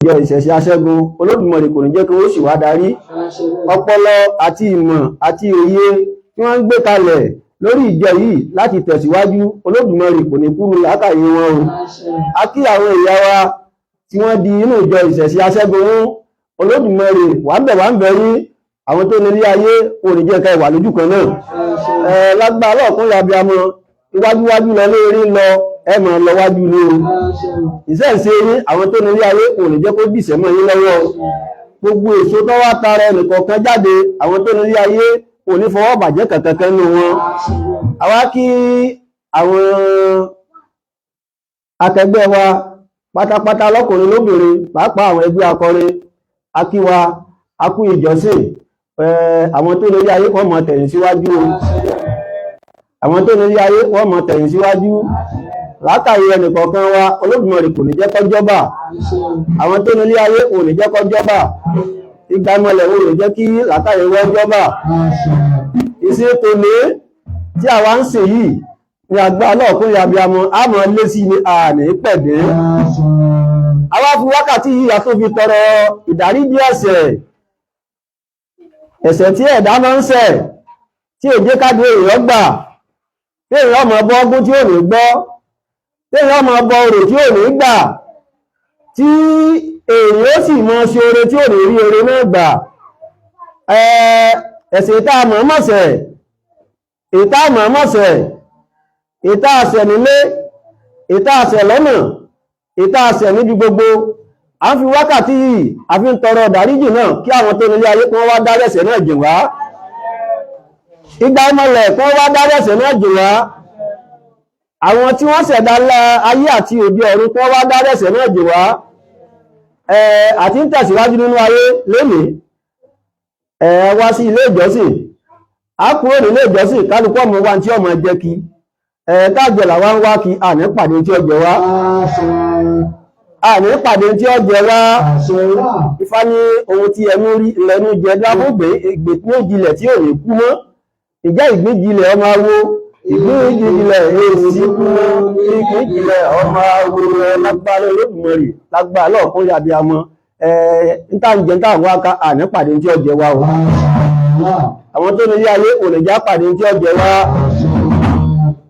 Ìjọ Ìṣẹ̀ṣe Aṣẹ́gun, Olódùmarè kò ní jẹ́ kí ó sì wá darí. Ọpọlọ àti ìmọ̀ àti òye tí wọ́n ń gbé kalẹ̀ lórí ìjọ yìí láti tẹ̀síwájú, Olódùmarè kò ní kúrú làákàyè wọn o. A kí àwọn ìyá wa tí wọ́n di inú ìjọ Ìṣẹ̀ṣe Aṣẹ́gun mú. Olódùmarè wà ń bẹ̀, wà ń bẹ̀ yín. Àwọn tó nílé ayé kò ní jẹ́ ká ìwà lójú kan náà. Ẹ lágbára ọkùnrin abiyamọ, iwájúwájú lọ lórí lọ, ẹ mọ̀ lọ wájú ni o. Ìṣẹ̀ṣe yín, àwọn tó nílé ayé kò ní jẹ́ kó dìṣẹ́ mọ́ yín lọ́wọ́ o. Gbogbo èso tó wá tara ẹnìkọ̀ọ̀kan jáde, àwọn tó nílé ayé kò ní fọwọ́ bàjẹ́ kankan nínú wọn. Àwa kí àwọn akẹgbẹ́ wa pátápátá, lọ́kùnrin lóbìnrin, pàápàá àwọn ẹgbẹ́ akọrin. Akíwa akú ìjọsìn. Àwọn tó nílé ayé wọ́n mọ̀ tẹ̀yìn síwájú o. Àwọn tó nílé ayé wọ́n mọ̀ tẹ̀yìn síwájú. Látàrí ẹnìkọ̀ọ̀kan wa, Olódùmarè kò ní jẹ́ kó jọ́bà. Àwọn tó nílé ayé kò ní jẹ́ kó jọ́bà. Ìgbàmọ̀lẹ̀ ò ní jẹ́ kí látàrí wọ́n jọ́bà. Ìsìn tòní tí àwa ń sìn yìí ní àgbà ọlọ́ọ̀kúnrin abiyamọ, a mọ̀ lé sí ní àní pẹ̀dé. Àwa fi wákàtí yìí a tó fi tọrọ ìdáríjì ẹ̀ṣẹ̀, ẹ̀ṣẹ̀ tí ẹ̀dá máa ń ṣẹ̀ tí ò jẹ́ káàdì èèyàn gbà, tí èèyàn máa bọ́ ọgbọ́n tí ò ní gbọ́, tí èèyàn máa bọ orò tí ò ní gbà, tí èèyàn ó sì máa ṣe oore tí ò ní rí oore náà gbà. Ẹ̀ṣẹ̀ tá a mọ̀ mọ̀ṣẹ̀, ìta mọ̀ mọ̀ṣẹ̀, ìta àṣẹ nílé, ìta àṣẹ lọ́nà, ìta àṣẹ níbi gbogbo, a ń fi wákàtí yìí a fi ń tọrọ ìdáríjì náà, kí àwọn tó nílé ayé kí wọ́n wá dárí ẹ̀ṣẹ̀ náà jìn wá. Ìgbà ọmọlẹ̀ kí wọ́n wá dárí ẹ̀ṣẹ̀ náà jìn wá. Àwọn tí wọ́n ṣẹ̀dá ayé àti òde ọ̀run, kí wọ́n wá dárí ẹ̀ṣẹ̀ náà jìn wá. Àti ń tẹ̀síwájú nínú ayé lénìí, wá sí ilé ìjọsìn, a kúrò nílé ìjọsìn, kálukú ọmọ wa tí ọmọ jẹ́ kí káàjẹ làwa ń wá kí àní pàdé tí ó jẹ wá, àní pàdé tí ó jẹ wá. Ifá ní ohun tí ẹnu rí lẹ́nu jẹ dábògbé ìgbè tí ó jilẹ̀ tí ò ní kú mọ́. Ìjẹ́ ìgbín jilẹ̀ ọmọ awo, ìgbín jilẹ̀ èsì kú mọ́, ìgbín jilẹ̀ ọmọ awo. Lágbára Olódùmarè, lágbára lọ́ọ̀kúnrin abiyamọ, níta ń jẹ níta wá ká, àní pàdé tí ó jẹ wá o. Àwọn tó nílé ayé kò lè já pàdé tí ó jẹ wá.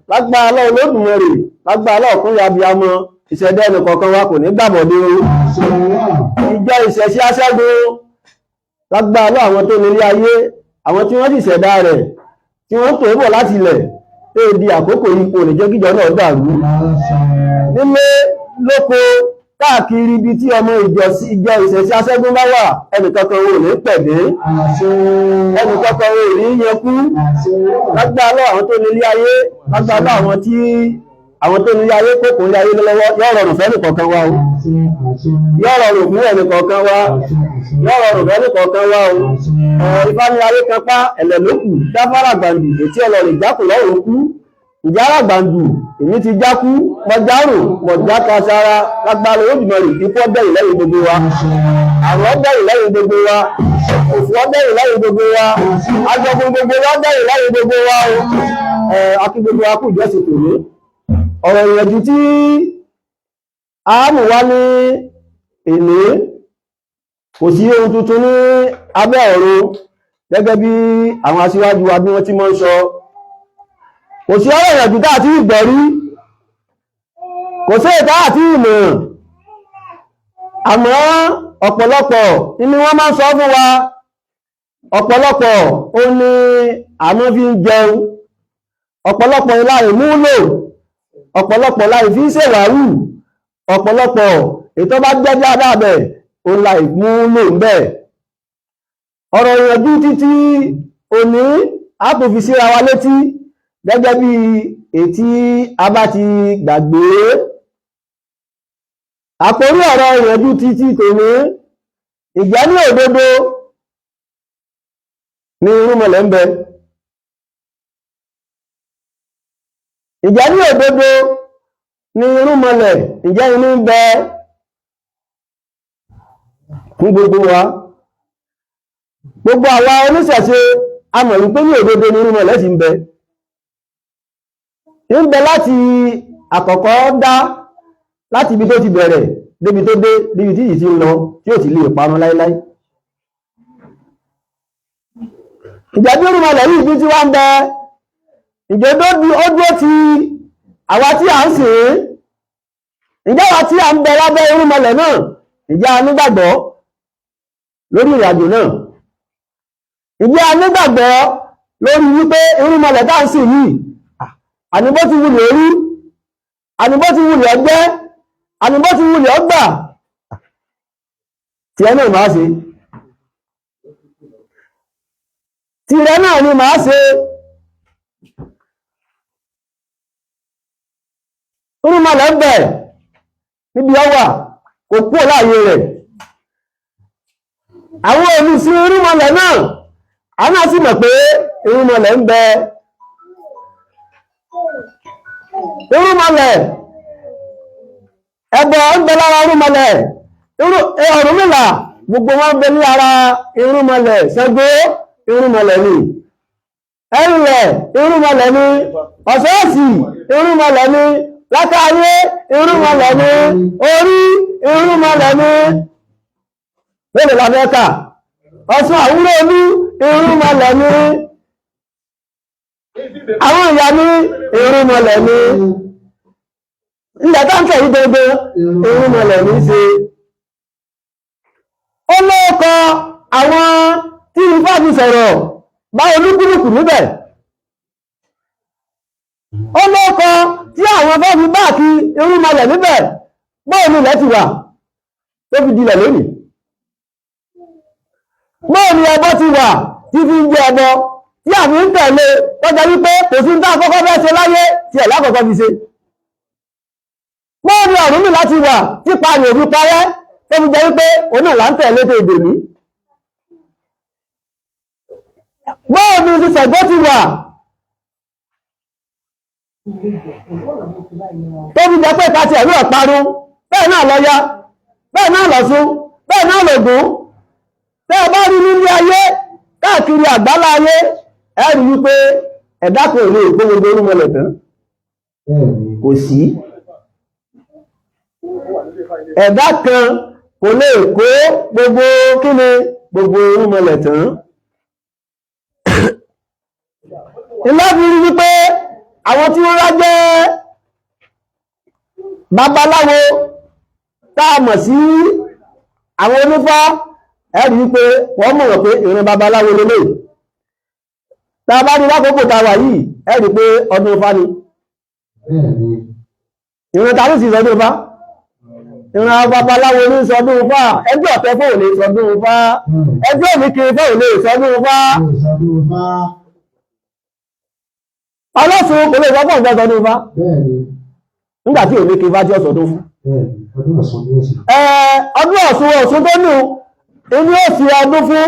Lágbára Olódùmarè, lágbára ọkùnrin abiyamọ, ìṣẹ̀dá ẹnì kọ̀ọ̀kan wa kò ní gbàbọ̀dé o. Ìjọ Ìṣẹ̀ṣe Aṣẹ́gun, lágbára àwọn tó nílé ayé, àwọn tí wọ́n sì ṣẹ̀dá rẹ̀, tí wọ́n tó bọ̀ láti ilẹ̀ tó di àkókò yìí, kò ní jẹ́ kíjọ náà dàrú. Nílé lóko, káàkiri ibi tí ọmọ ìjọ Ìṣẹ̀ṣe Aṣẹ́gun bá wà, ẹnìkankan ò ní pẹ̀dé, ẹnìkankan ò ní yẹkú. Lágbára àwọn tó nílé ayé, lágbára àwọn tí àwọn tó nílé ayé kókò nílé ayé lọ́wọ́, yóò rọrùn fẹ́ nìkọ̀ọ̀kan wa o, yóò rọrùn fún ẹnìkọ̀ọ̀kan wa, yóò rọrùn fẹ́ nìkọ̀ọ̀kan wa o. Ifá ní ayé kan pa ẹ̀lẹ̀ lókù dáfárà gbàǹdù ètí ọlọ́rìn jákù lọ́rùn kú ìjára gbàǹdù. Èmi ti jákú mọ̀járò mọ̀jáka sára. Lágbára Olódùmarè, ikú ọbẹ̀yìn lẹ́yìn gbogbo wa, àrùn ọbẹ̀yìn lẹ́yìn gbogbo wa, òfò ọbẹ̀yìn lẹ́yìn gbogbo wa, agbọ̀gbọ̀n gbogbo wa ọbẹ̀yìn lẹ́yìn gbogbo wa o. Akí gbogbo wa kú ìjọsìn tòní. Ọ̀rọ̀ ìyànjú tí a mú wá ní èní, kò sí ohun tuntun ní abẹ́ ọ̀run, gẹ́gẹ́ bí àwọn aṣíwájú wa bí wọ́n ti mọ́ ń sọ. Kò sí ọ̀rọ̀ ìyànjú tá àti ìgbẹ̀rí, kò sí ìta àti ìmọ̀, àmọ́ ọ̀pọ̀lọpọ̀ ni wọ́n máa ń sọ fún wa, ọ̀pọ̀lọpọ̀ ó ní àmọ́ fi ń jẹun, ọ̀pọ̀lọpọ̀ ìlà ìmúlò, ọ̀pọ̀lọpọ̀ láì fi ń ṣèwàrú, ọ̀pọ̀lọpọ̀ ètò bá jẹ́ dáadáa bẹ̀ ó láì múlò ń bẹ̀. Ọ̀rọ̀ ìyànjú títí òní a tó fi síra wa létí gẹ́gẹ́ bí ètí a bá ti gbàgbé. Àkórí ọ̀rọ̀ ìyànjú títí tòní: ìjẹ́ ní òdodo ní irúnmọlẹ̀ ń bẹ? Ìjẹ́ ní òdodo ní irúnmọlẹ̀, ìjẹ́ inú ń bẹ fún gbogbo wa? Gbogbo àwa oníṣẹ̀ṣe a mọ̀ wípé ní òdodo ní irúnmọlẹ̀ sì ń bẹ, ń bẹ láti àkọ́kọ́ dá, láti ibi tó ti bẹ̀rẹ̀. débi tó dé, débi tí ìsìn lọ, tí ó sì lè parun láíláí. Ìjẹ́ bí irúnmọlẹ̀ yìí bí tí wá ń bẹ, ìjẹ́ ó dúró ti àwa tí à ń sìn ín, ìjẹ́ àwa tí à ń bẹ lábẹ́ irúnmọlẹ̀ náà, ìjẹ́ a nígbàgbọ́ lórí ìrìnàjò náà, ìjẹ́ a nígbàgbọ́ lórí wípé irúnmọlẹ̀ tá ń sìn yìí, àní bó ti wulẹ̀ orí, àní bó ti wulẹ̀ ọgbẹ́, àní bó ti wulẹ̀ ọgbà, tiẹ̀ náà máa ṣe, tìrẹ náà ni máa ṣe. Irúnmọlẹ̀ ń bẹ níbi ọwà, kò kúrò láàyè rẹ̀. Àwọn olùsìn irúnmọlẹ̀ náà, a náà sì mọ̀ pé irúnmọlẹ̀ ń bẹ. Irúnmọlẹ̀ ẹbọ ń bẹ lára irúnmọlẹ̀, Ọ̀rúnmìlà gbogbo wọn bẹ ní ara irúnmọlẹ̀, Ṣàngó irúnmọlẹ̀ ni, Ẹ̀rìnlẹ̀ irúnmọlẹ̀ ni, Ọ̀ṣọ́ọ̀sì irúnmọlẹ̀ ni, Lákàáyé irúnmọlẹ̀ ni, orí irúnmọlẹ̀ ni, mélòó la fẹ́ kà? Ọ̀ṣun àwúrò olú irúnmọlẹ̀ ni, àwọn ìyá ní irúnmọlẹ̀ ni, ilẹ̀ táǹkẹ̀ yìí gbogbo irúnmọlẹ̀ ní ṣe. Ó lóókọ àwọn tí ifá fi sọ̀rọ̀ bá olúkúlùkù níbẹ̀, ó lóókọ tí àwọn fẹ́ fi báàkì irúnmọlẹ̀ níbẹ̀. Bóò ni ilẹ̀ ti wà tó fi dilẹ̀ lónìí? Bóò ni ẹbọ ti wà tí fi ń jẹ ẹbọ tí àfi ń tẹ̀lé, tọ́jà wípé kò sí ní tá àkọ́kọ́ fẹ́ ṣe láyé tí ẹ̀ lákọ̀ọ́kọ́ fi ṣe? Bóò ni Ọ̀rúnmìlà ti wà tí parí òbí parẹ́ tó fi jẹ́ wípé òun náà là ń tẹ̀lé tó èdè ní? Bóò ni ti Ṣàngó ti wà tó fi jẹ́ pé ká ti ẹ̀rí ọ̀parun, bẹ́ẹ̀ náà lọ́ya, bẹ́ẹ̀ náà lọ́ṣun, bẹ́ẹ̀ náà lògún. Tẹ́ ẹ bá rí nílé ayé káàkiri àgbálá ayé, ẹ rí wípé ẹ̀dá kan ò lè kó gbogbo irúnmọlẹ̀ tán, kò sí ẹ̀dá kan kò lè kó gbogbo kíni gbogbo irúnmọlẹ̀ tán. Ilé fi rí wípé àwọn tí wọ́n rájẹ́ babaláwo tá a mọ̀ sí àwọn onífá, ẹ rí wípé wọ́n mọ̀ pé ìran babaláwo lélẹ̀. Tá a bá ní lákòókò tá a wà yìí, ẹ rí pé ọdún Ifá ni. Ìran ta ló sì sọdún Ifá? Ìran babaláwo ní sọdún Ifá. Ẹgbẹ́ ọ̀tẹ́ fóò lè sọdún Ifá, ẹgbẹ́ òmìnkiri fóò lè sọdún Ifá, ọlọ́sùn kò lè sọ fún ọ̀gbẹ́ sọdún Ifá nígbà tí òmìnkiri Ifá tí ó sọdún fún. Ọdún Ọ̀ṣun, Ọ̀ṣun tó nù inú òsì ọdún fún.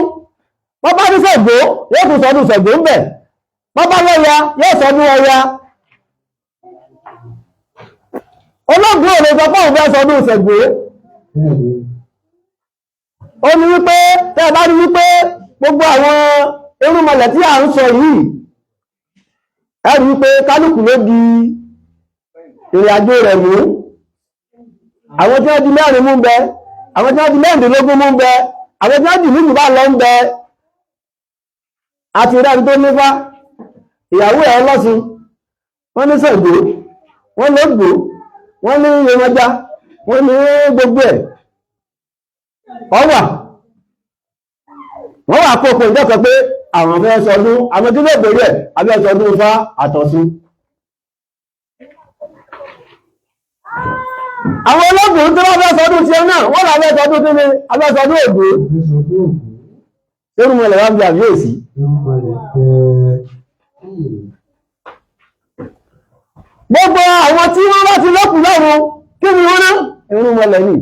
Wọ́n bá ní Ṣàngó yóò tún sọdún Ṣàngó ń bẹ̀, wọ́n bá lọ́ya yóò sọdún Ọya. Ológun ò lè sọ fún òun fẹ́ sọdún Ṣàngó. Ó ní wípé tẹ́ ẹ bá rí wípé gbogbo àwọn irúnmọlẹ̀ tí à ń sọ yìí, ẹ rí wípé kálukú ló di ìrìn àjò rẹ̀ mú. Àwọn tí wọ́n di mẹ́rin mú ń bẹ, àwọn tí wọ́n di mẹ́rìndínlógún mú ń bẹ, àwọn tí wọ́n di méjì bá lọ ń bẹ. Àti rẹ̀ tó nífá, ìyàwó ẹ̀ ọlọ́sùn, wọ́n ní Ṣàngó, wọ́n ní Ògbó, wọ́n ní Yemọja, wọ́n ní gbogbo ẹ̀ ọwà. Wọ́n wà kókò ìjọ kan pé àwọn fẹ́ sọdún, àwọn tí ló bèèrè ẹ̀ abẹ́ sọdún Ifá àtọ̀sùn. Àwọn ológun tí wọ́n fẹ́ sọdún tí ẹ náà, wọ́n là fẹ́ sọdún kí ni? Abẹ́ sọdún Ògún. Irúnmọlẹ̀ wá ń bí àbí òsì? Gbogbo àwọn tí wọ́n bá ti lọ́kùn lọ́run, kí ni wọ́n ná? Irúnmọlẹ̀ ni.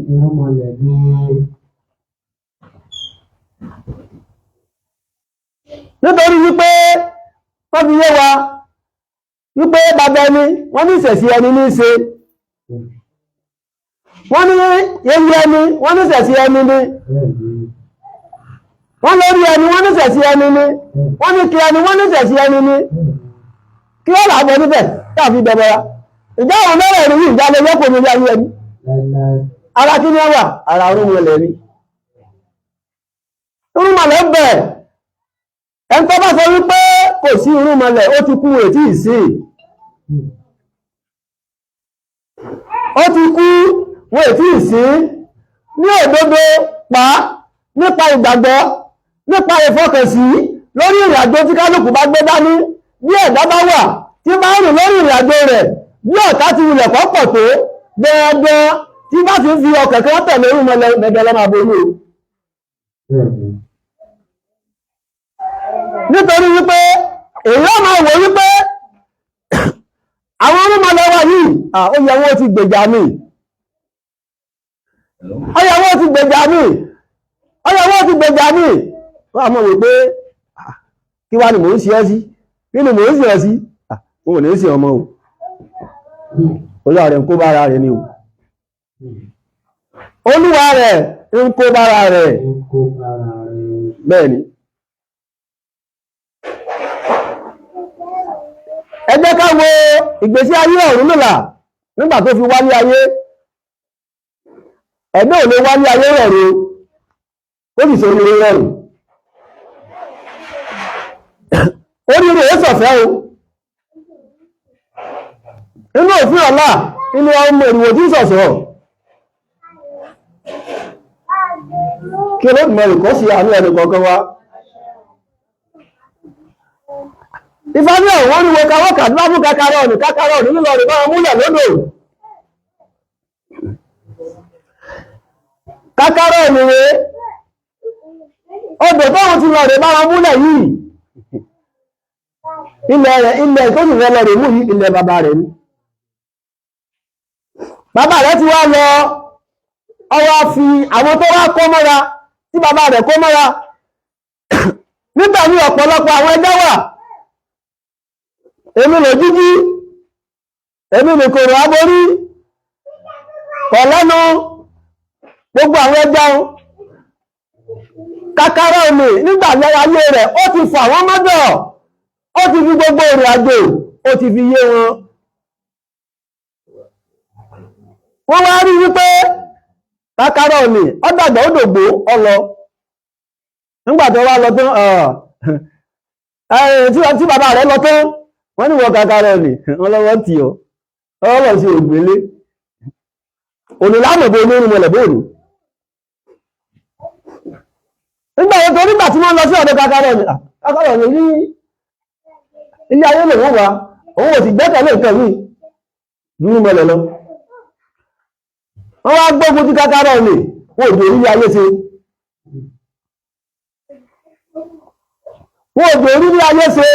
Nítorí wípé wọ́n fi yé wa wípé bàbá ẹni wọ́n ní ìṣẹ̀sí ẹni ní í ṣe, wọ́n ní ewu ẹni wọ́n ní ìṣẹ̀sí ẹni ní, wọ́n lórí ẹni wọ́n ní ìṣẹ̀sí ẹni ní, wọ́n ní kí ẹni wọ́n ní ìṣẹ̀sí ẹni ní. Kí ó làbọ̀ níbẹ̀ tàbí bẹ̀bẹ̀ra ìjà àwọn mẹ́rẹ̀ẹ̀rin yìí ìjà lè yọ́pọ̀ mi ní ayé ẹni. Ara kí ni wọ́n wà? Ara irúnmọlẹ̀ ni. Irúnmọlẹ̀ ń bẹ. Ẹni tó bá sọ wípé kò sí irúnmọlẹ̀, ó ti kú ètí ìsìn. Ó ti kú wọ́n ètí ìsìn. Ní òdodo pa nípa ìgbàgbọ́, nípa ìfọkànsí lórí ìrìnàjò tí kálukú bá gbé dání, bí ẹ̀dá bá wà tí bá rìn lórí ìrìnàjò rẹ̀, bí ọ̀tá ti wulẹ̀ kọ́ pọ̀ tó dandan, tí bá ti ń fi ọkàn kan tẹ̀lé irúnmọlẹ̀ mẹ́gẹ́ lọ́mọ aborí o. Nítorí wípé èyí ó máa wò wípé àwọn irúnmọlẹ̀ wa yìí, ó yẹ wọ́n ti gbèjà mi, ó yẹ wọ́n ti gbèjà mi, ó yẹ wọ́n ti gbèjà mi. Wọ́n á mọ̀ wípé kí wá ni mò ń ṣe ọ́ sí, kí ni mò ń ṣe ọ́ sí? Wọn ò ní ṣe ọmọ o, olúwa rẹ̀ ń kó bára rẹ̀ ni o, olúwa rẹ̀ ń kó bára rẹ̀, bẹ́ẹ̀ ni. Ẹ jẹ́ ká wo ìgbésí ayé Ọ̀rúnmìlà nígbà tó fi wálé ayé. Ẹ̀dá ò lè wálé ayé rọrùn ó sì ṣe oríire rọrùn. Oríire ó sọ̀fẹ́ o. Inú òfin ọ̀la inú ọmọ èrìwò tí sọ̀sọ̀. Kí Olódùmarè kó sí àánú ẹnì kọ̀ọ̀kan wa. Ifá ní ọ̀wọ́n ní wo kawọ́ kàdúrà fún kakara ọ̀nì, kakara ọ̀nì nílọ rẹ̀ báwọn múlẹ̀ lódò. Kakara ọ̀nì rẹ̀ odò tóun ti lọ rẹ̀ báwọn múlẹ̀ yìí. Ilẹ̀ rẹ̀, ilẹ̀ tó sì fẹ́ lọ rẹ̀ mú yìí, ilẹ̀ bàbá rẹ̀ ni. Bàbá rẹ̀ ti wá lọ, ọwọ́ fi àwọn tó wá kó mọ́ra, tí bàbá rẹ̀ kó mọ́ra. Nígbà ní ọ̀pọ̀lọpọ̀ àwọn ẹgbẹ́ wà. Èmi lè jíjí, èmi lè kòrò aborí, kọ̀lẹ́nu, gbogbo àwọn ẹgbẹ́ wọn. Kakara omi nígbà ayé rẹ̀, ó ti fà wọ́n mọ́dọ̀, ó ti fi gbogbo ìrìn àjò, ó ti fi yé wọn. Wọ́n wá rí wípé kakara omi, ó dàgbà ó dògbó, ó lọ. Nígbà tó wá lọ tán, tí bàbá rẹ̀ lọ tán, wọ́n ní wọ́n kakara omi, wọ́n lọ́wọ́ tì ọ́, ọlọ́ sí ògbélé. Òní lámọ̀bó olórin mọ̀lẹ̀ bóòrù. Nígbà wo tó nígbà tí wọ́n lọ sí ọ̀dọ̀ kakara omi, kakara omi ní ilé ayé lòun wà, òun ò sì gbẹ́kẹ̀lé nǹkan mi dúró mọ̀lẹ̀ lọ. Wọ́n wá gbógun ti kakara omi, wọ́n ò dé orílẹ̀ ayé ṣe. Wọ́n ò dé orílẹ̀ ayé ṣe.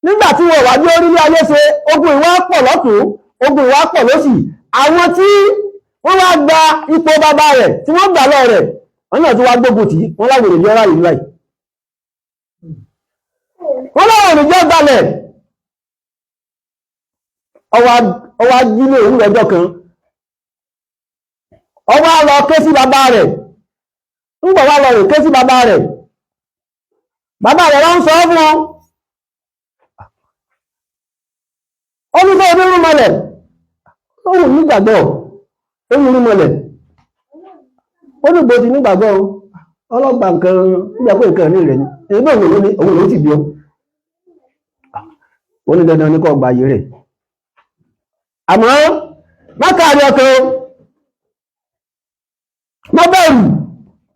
Nígbà tí wọ́n wà ní orílẹ̀ ayé ṣe, ogun ìwá pọ̀ lọ́tún, ogun ìwá pọ̀ lósì. Àwọn tí wọ́n wá gba ipò bàbá rẹ̀, tí wọ́n gbà lọ rẹ̀, wọ́n náà tí wá gbógun tì, wọ́n láwọn èròjọ́ ráyè ní báyìí. Wọ́n láwọn èròjọ́ gbalẹ̀. Ọwá jí ní òwúrọ̀ ọjọ́ kan. Ọwá lọ ké sí bàbá rẹ̀. Ńgbọ̀ wá lọ rè ké sí bàbá rẹ̀. Bàbá rẹ̀ wá ń sọ fún un. Ó ní sọ onírúnmọlẹ̀. Ó wù nígbàgbọ́. Ó wù onírúnmọlẹ̀. Ó ní gbòdì nígbàgbọ́. Ọlọ́gbà nǹkan nígbàgbọ́ nǹkan ní rẹ̀ ni. Èyí náà òun ló òun ló ti bí ọ. Ó ní dandan ní kó gba ayé rẹ̀. Àmọ́ má káàrí ọkàn o. Má bẹ̀rù,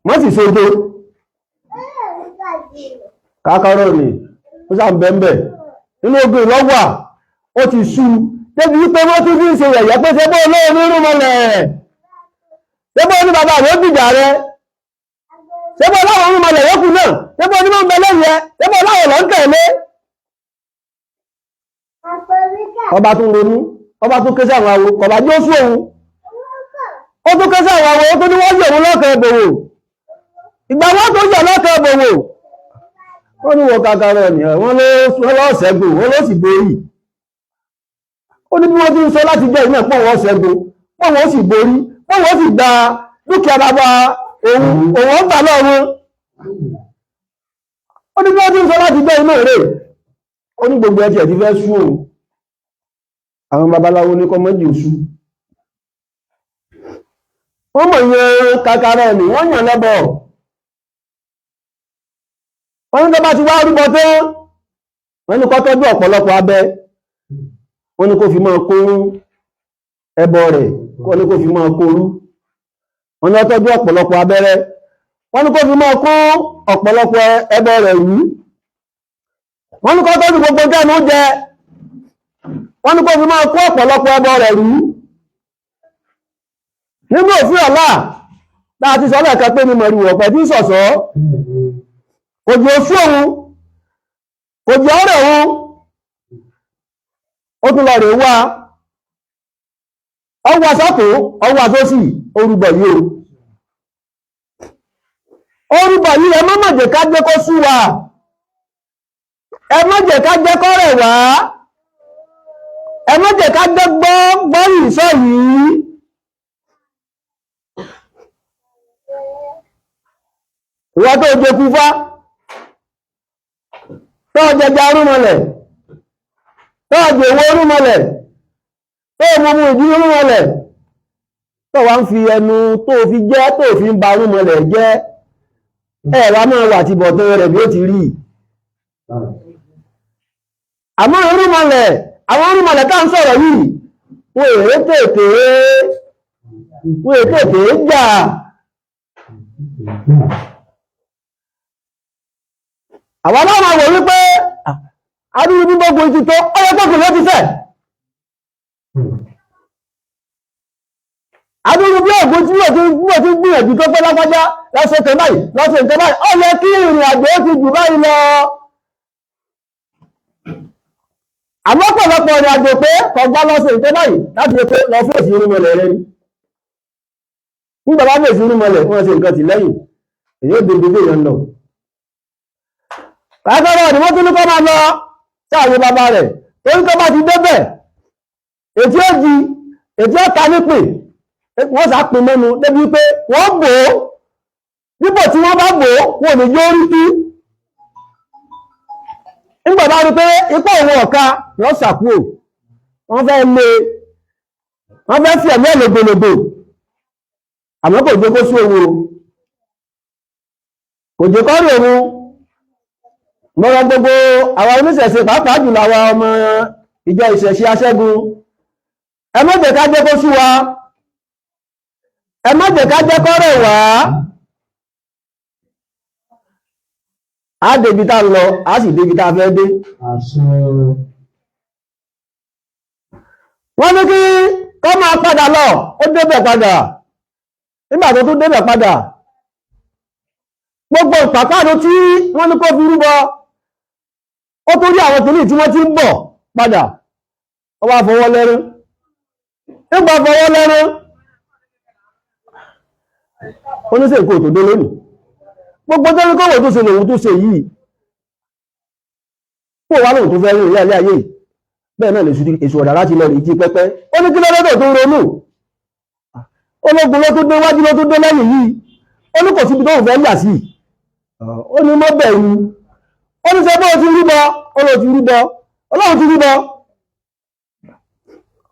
má sì ṣojo. Kákárọ̀ ni, ó sá ń bẹ́ńbẹ̀. Nínú ogun ìlọ́wà, ó ti sú. Débi wípé wọ́n tún fi ń ṣe yẹ̀yẹ́ pé ṣe bó olóòrùn irúnmọlẹ̀. Ṣé bó ní bàbá rẹ̀ ó gbìjà rẹ̀? Ṣé bó láwọn irúnmọlẹ̀ yókù náà? Ṣé bó ní mọ̀ ń bẹ lẹ́yìn ẹ? Ṣé bó láwọn lọ ń tẹ̀lé? Ọba tún ronú, ọba tún ké sí àwọn awo, kọ̀bá jó sú òun. Ó tún ké sí àwọn awo, ó tún ní wọ́n yẹ̀ òun lọ́kàn ẹ̀bòwò. Ìgbà wọ́n tó yẹ̀ lọ́kàn ẹ̀bòwò. Wọ́n ní wọ́n kakara ni, wọ́n lọ ṣẹ́gun, wọ́n ló sì borí. Ó ní bí wọ́n ti ń sọ láti jẹ́ ìná pọ̀ wọ́n ṣẹ́gun, pọ̀ wọ́n sì borí, pọ̀ wọ́n sì gba dúkìá bàbá òun, òun ó gbà lọ́run. Ó ní bí wọ́n ti ń sọ láti jẹ́ iná rẹ̀. Ó ní gbogbo ẹtì ẹ̀ ti fẹ́ sú òun. Àwọn babaláwo ní kọ́ mọ́jì òṣù. Wọ́n mọ̀ yan kakara ẹ̀mí, wọ́n yàn lẹ́bọ̀. Wọ́n ní tó bá ti wá rúbọ tán, wọ́n ní kó tọ́jú ọ̀pọ̀lọpọ̀ abẹ, wọ́n ní kó fi máa kó ẹbọ rẹ̀, wọ́n ní kó fi máa kó rú. Wọ́n ní ó tọ́jú ọ̀pọ̀lọpọ̀ abẹ́rẹ́, wọ́n ní kó fi máa kó ọ̀pọ̀lọpọ̀ ẹbọ rẹ̀ rú. Wọ́n ní kó tọ́jú gbogbo jẹ́nu jẹ, wọ́n ní kó fi máa kó ọ̀pọ̀lọpọ̀ ẹbọ rẹ̀ rú. Nínú òfin ọ̀la láti sọ lẹ́ẹ̀kan pé ní mọ̀rìwò ọ̀pẹ̀ tí ń sọ̀sọ́, kò jẹ́ oṣù òun, kò jẹ́ ọ̀rẹ́ òun, ó tún lọ rè wá ọwọ́ sọ́tún ọwọ́ sósì, orúbọ̀ yìí o, orúbọ̀ yìí, ẹ má má jẹ́ ká jẹ́ kó sú wa, ẹ má jẹ́ ká jẹ́ kó rẹ̀ wá, ẹ má jẹ́ ká jẹ́ gbọ́ gbọ́rì sọ yìí. Ìwọ tó jẹ kúfá, tó jẹjẹ arúmọlẹ̀, tó jẹ owó arúmọlẹ̀, tó mú ìdí arúmọlẹ̀, tó wá ń fi ẹnu tó fi jẹ́ tó fi ń ba arúmọlẹ̀ jẹ́, ẹ wá máa wà ti bọ̀tán rẹ̀ bí ó ti rí. Àmọ́ arúmọlẹ̀, àwọn arúmọlẹ̀ tá ń sọ̀rọ̀ yìí, wọ́n èrè tètè, wọ́n èrè tètè jà. Àwọn náà máa wò wípé adúrú bí gbogbo ti tó, ọyọ gbogbo ló ti fẹ́. Adúrú bí ògùn tí yóò ti gbìyànjú tó pẹ́ lápájá lọ́sọ̀ tẹ̀ báyìí, lọ́sọ̀ tẹ̀ báyìí, ó yẹ kí ìrìn àjò ó ti jù báyìí lọ. Àmọ́ pọ̀lọpọ̀ ìrìn àjò pé kọgbá lọ́sọ̀ tẹ̀ báyìí láti lè pé lọ fèsì irúnmọlẹ̀ rẹ ni. Nígbà bá fèsì irúnmọlẹ̀, wọ́n ṣe nǹkan tì lẹ́yìn, èyí ó dé ibi èèyàn lọ. Kàkọ́rọ̀ ni wọ́n tún ní kọ́ máa lọ sáàyè bàbá rẹ̀, torí tó bá ti débẹ̀, ètí ó di, ètí ó ta nípè, wọ́n sá pin mẹ́nu débi pé wọ́n bò ó, dípò tí wọ́n bá bò ó, wọn ò ní yóò rí tú. Nígbà bá rí pé ipá òun ọ̀ka, wọ́n sàkúrò, wọ́n fẹ́ lé, wọ́n fẹ́ fi ẹ̀mí ẹ̀ lògbòlògbò, àmọ́ kò jẹ́ kó sú òun o, kò jẹ́ kó rí òun. Mọ́rọ̀ gbogbo àwọn oníṣẹ̀ṣe, pàápàá jùlọ àwọn ọmọ ìjọ ìṣẹ̀ṣe aṣẹ́gun, ẹ má jẹ́ ká jẹ́ kó sú wa, ẹ má jẹ́ ká jẹ́ kó rẹ̀ wá. Á débi tá ń lọ, á sì débi tá fẹ́ dé. Wọ́n ní kí kó máa padà lọ, ó débẹ̀ padà. Nígbà tó tún débẹ̀ padà, gbogbo ìpàpáàdó tí wọ́n ní kó fi rúbọ, ó tó rí àwọn kìíní tí wọ́n ti ń bọ̀ padà, ó wá fọwọ́ lẹ́rán. Nígbà fọwọ́ lẹ́rán, oníṣègùn tó dé lónìí, gbogbo tó ní kọ́wọ́ tó ṣe lòun tó ṣe yìí, kó wá lòun tó fẹ́ rí ilé ayé yìí. Bẹ́ẹ̀ náà lè èṣù ọ̀dà láti lọ rí jí pẹ́pẹ́. Ó ní kí lọ́dọ̀ tó ronú, ológun ló tún dé wájú, ló tún dé lẹ́yìn yìí, ó ní kò síbi tó fẹ́ yà sí. Ó ní mọ́ bẹ̀rù, ó ní sọ bó ti rúbọ, ó lọ ti rúbọ, Ọlọ́run ti rúbọ.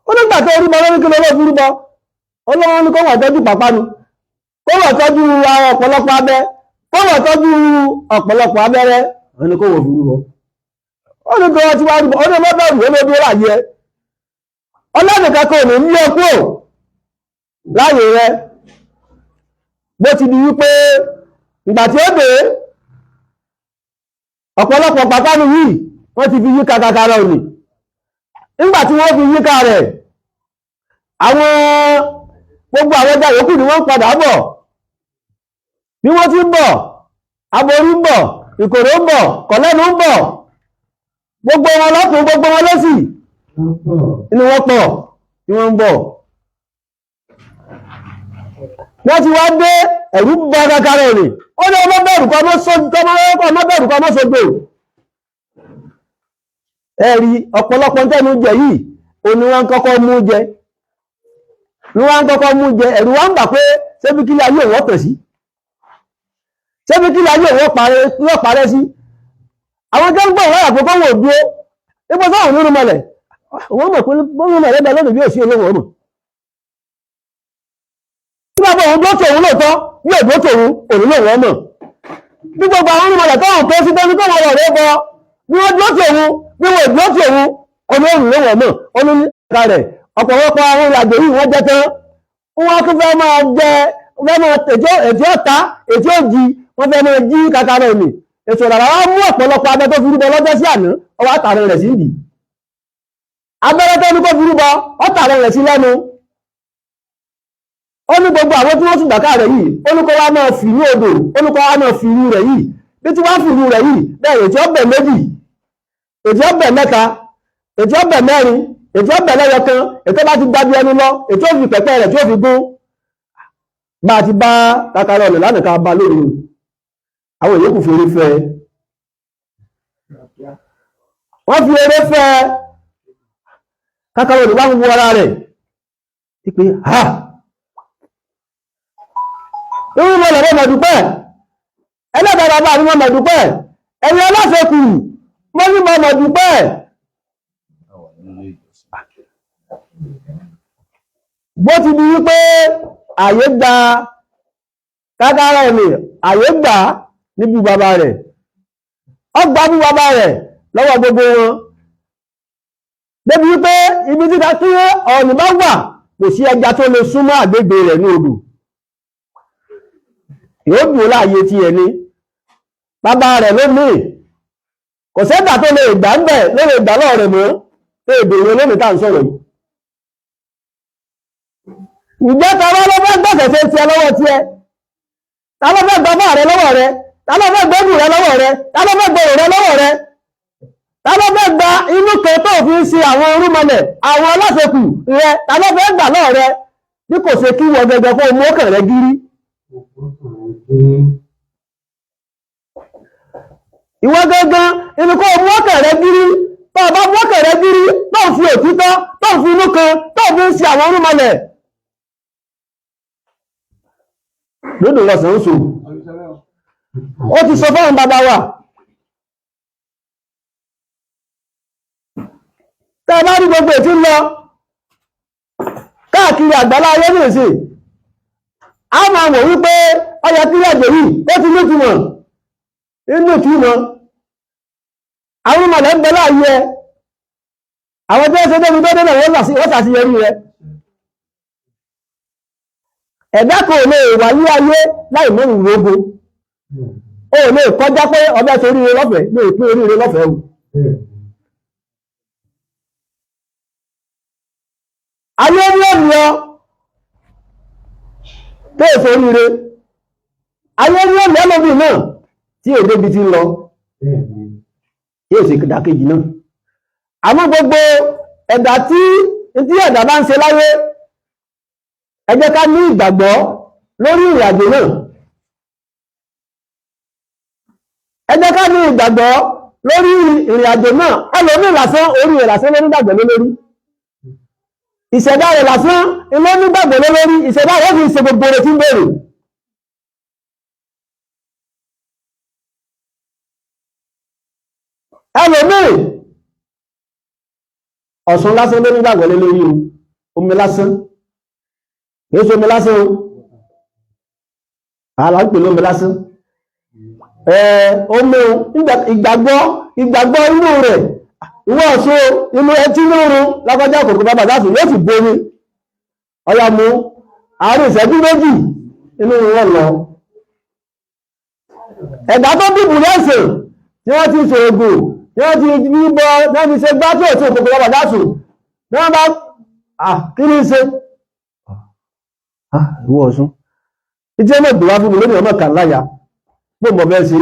Ó nígbà tó rúbọ lórí kí lọ́wọ́ fi rúbọ, Ọlọ́run ní kó wà tọ́jú pàpánu, kó wà tọ́jú ọ̀pọ̀lọpọ̀ abẹ, kó wà tọ́jú ọ̀pọ̀lọpọ̀ abẹ́rẹ́, ó ní kó wà fi rúbọ. Ó ní kó wà ti wá rúbọ, ó ní mọ́ bẹ̀rù, ó ní dúró láàyè ẹ. Ọlọ́run kankan ò ní ní ọkú láàyè rẹ. Bó ti di wípé ìgbà tí ó dé, ọ̀pọ̀lọpọ̀ pàpánu yìí wọ́n ti fi yíká kakara òní. Nígbà tí wọ́n fi yíká rẹ̀, àwọn gbogbo àwọn ẹja yòókù ni wọ́n padà bọ̀. Bí wọ́n ti ń bọ̀, aborí ń bọ̀, ìkòrò ń bọ̀, kọ̀lẹ́nu ń bọ̀, gbogbo wọn lọ́tùn, gbogbo wọn lósì, inú wọn pọ̀ tí wọ́n ń bọ̀. Wọ́n ti wá dé, ẹ̀rù bá kakara òní. Ó ní ọmọ bẹ̀rù kọ́ ọmọ bẹ̀rù kọ́ ọmọ sógbò. Ẹ̀rí ọ̀pọ̀lọpọ̀ tẹ́nu jẹ yìí, ó ní wọ́n kọ́kọ́ mú jẹ. Ní wọ́n kọ́kọ́ mú jẹ, ẹ̀rù wọ́n ń bà pé ṣébí kí láyé òun ọ̀tẹ̀ sí, ṣébí kí láyé òun parẹ́ sí. Àwọn tó ń gbọ́ wọ́n àpò kọ́ wọ́n dúró, ipò sáwọn onírun mọ̀lẹ̀, wọ́n mọ̀ pé bọ́rún mọ̀lẹ̀ bẹ́ẹ̀ lónìí bí òsì olóhùn ọmọ. Nígbà Bàbá òun dúró tòun lóòótọ́, bí òdúró tòun òun lòun ọmọ. Bí gbogbo àwọn onímọ̀lẹ̀ tó hàn tó sí tó ní kó wọn rẹ̀ bọ, bí wọ́n dúró tòun, bí wọ́n dúró tòun, òun lòun ọmọ. Ó ní ẹ̀ka rẹ̀ ọ̀pọ̀lọpọ̀ àwọn ìrìnàjò yìí wọ́n jẹ́ tán, wọ́n tún fẹ́ máa jẹ, fẹ́ máa ètò ọ̀tá, ètò òjì, wọ́n fẹ́ máa jí kàkàrà òní. Ètò ọ̀dàrà wá mú ọ̀pọ̀lọpọ̀ abẹ tó fi rúbọ lọ́jọ́ sí àná, ọwọ́ àtàrà rẹ̀ sí ìdí. Abẹ́rẹ́ tó ní kó fi rúbọ, ọ̀tàrà rẹ̀ sí lẹ́nu. Ó ní gbogbo àwọn tí wọ́n sì gbàká rẹ̀ yìí, ó ní kó wá máa fi ní odò, ó ní kó wá máa fi irú rẹ̀ yìí. Bí tí wọ́n fi irú rẹ̀ yìí, bẹ́ẹ̀ ètò ọbẹ̀ méjì, ètò ọbẹ̀ mẹ́ta, ètò ọbẹ̀ mẹ́rin, ètò ọbẹ̀ lẹ́yọ kan, ètò bá ti gbábí ẹnu lọ, ètò òfin pẹ̀pẹ́ rẹ̀ tí ó fi gún. Bá a ti bá kàkàrà ọ̀nà lánàá ká bá lóru, àwọn ìyókù fi eré fẹ́. Wọ́n fi eré fẹ́. Kàkàrà ọ̀nà wá ń wo ara rẹ̀ wípé ha! Irú mọ̀ lọ́wọ́ mọ̀dúpẹ́, ẹlẹ́dàá bàbá mi mọ̀ mọ̀dúpẹ́, ẹ̀yin aláṣẹ́kù mọ́ ní mọ̀ mọ̀dúpẹ́. Bó ti di wípé àyè gba kákàrà ẹ̀mí, àyè gbà níbi bàbá rẹ̀, ó gba bí bàbá rẹ̀ lọ́wọ́ gbogbo wọn, débi wípé ibi títa tí ọ̀nì bá wà kò sí ẹja tó lè súnmọ́ àgbègbè rẹ̀ ní odò, yóò dùn láàyè tí ẹni bàbá rẹ̀ ló ní kò sẹ́dà tó lè gbà ń bẹ̀ ló lè gbà lọ́ọ̀ rẹ̀ mọ́ tó èdè ìwé lónìí tá à ń sọ̀rọ̀ yìí. Ǹjẹ́ ta wá ló fẹ́ gbẹ̀sẹ̀ ṣe tiẹ̀ lọ́wọ́ tiẹ̀? Ta ló fẹ́ gbàgbọ́ rẹ lọ́wọ́ rẹ? Ta ló fẹ́ gbẹ́dùn rẹ lọ́wọ́ rẹ? Ta ló fẹ́ gbòòrò rẹ lọ́wọ́ rẹ? Ta ló fẹ́ gba inú kan tó fi ń ṣe àwọn orúmọlẹ̀ àwọn aláṣekù rẹ? Ta ló fẹ́ gbà lọ́wọ́ rẹ? Bí kò ṣe kí wọ́n gẹ́gẹ́ kó mú ọkàn rẹ gírí. Ìwọ gángan inú kó mú ọkàn rẹ gírí. Tó o bá mú ọkàn rẹ gírí, tó o fi òtítọ́, tó o fi inú kan, tó o fi ń ṣe àwọn orúmọlẹ̀. Lódò lọ́sàn ń so. Ó ti sọ fáwọn bàbá wa. Tẹ́ bá rí gbogbo ètí lọ káàkiri àgbálá ayé ní ìsìn, a máa wò wípé ọyẹ kí ẹ̀jẹ̀ yìí ó ti nítumọ̀, inú ìtumọ̀. Àwọn ọmọdé ń bẹ láàyè ẹ, àwọn tí ó ṣe débi tó débẹ̀ wọ́n ṣàṣeyọrí rẹ̀. Ẹ̀dá kò lè wà ní ayé láì mọ́ ìwògo. O lè kọjá pé ọbẹ̀ ṣe oríire lọ́fẹ̀ẹ́, lè pín oríire lọ́fẹ̀ẹ́ o. Ayé ní òmìnira tó èso oríire. Ayé ní òmìnira lóbi náà tí èdè bí ti ń lọ, yóò ṣe ìdàkejì náà. Àmọ́ gbogbo ẹ̀dá tí ẹ̀dá bá ń ṣe láyé, ẹ jẹ́ ká ní ìgbàgbọ́ lórí ìrìnàjò náà. Ẹ jẹ́ ká ní ìgbàgbọ́ lórí ìrìnàjò náà. Ẹlòmíì lásán orí rẹ̀ lásán ló nígbàgbọ́ lé lórí. Ìṣẹ̀dá rẹ̀ lásán ló nígbàgbọ́ lé lórí. Ìṣẹ̀dá rẹ̀ fi ṣe gbogbo rẹ̀ tí ń bèrè. Ẹlòmíì Ọ̀ṣun lásán ló nígbàgbọ́ lé lórí o, omi lásán. Kìí ṣe omi lásán o, ààlà ń pè lómi lásán. Omi ìgbàgbọ́ inú rẹ̀, ìwọ Ọ̀ṣun inú ẹtí lóorun lágbájá kòkó bàbá dáàsì yóò sì bomi ọya mú àárín ìṣẹ́jú méjì inú wọn lọ. Ẹ̀dá tó dìbò lẹ́sìn tí wọ́n ti ṣe ògùn, tí wọ́n ti bíbọ, tí wọ́n ti ṣe gbá tí òtún kòkó bàbá dáàsì ní wọ́n bá kí ní ṣe? Ìwọ Ọ̀ṣun ìjẹ́ mọ̀ gbé wá fún mi lónìí ọmọ kan láyà bó mọ̀ bẹ́ẹ̀ ṣe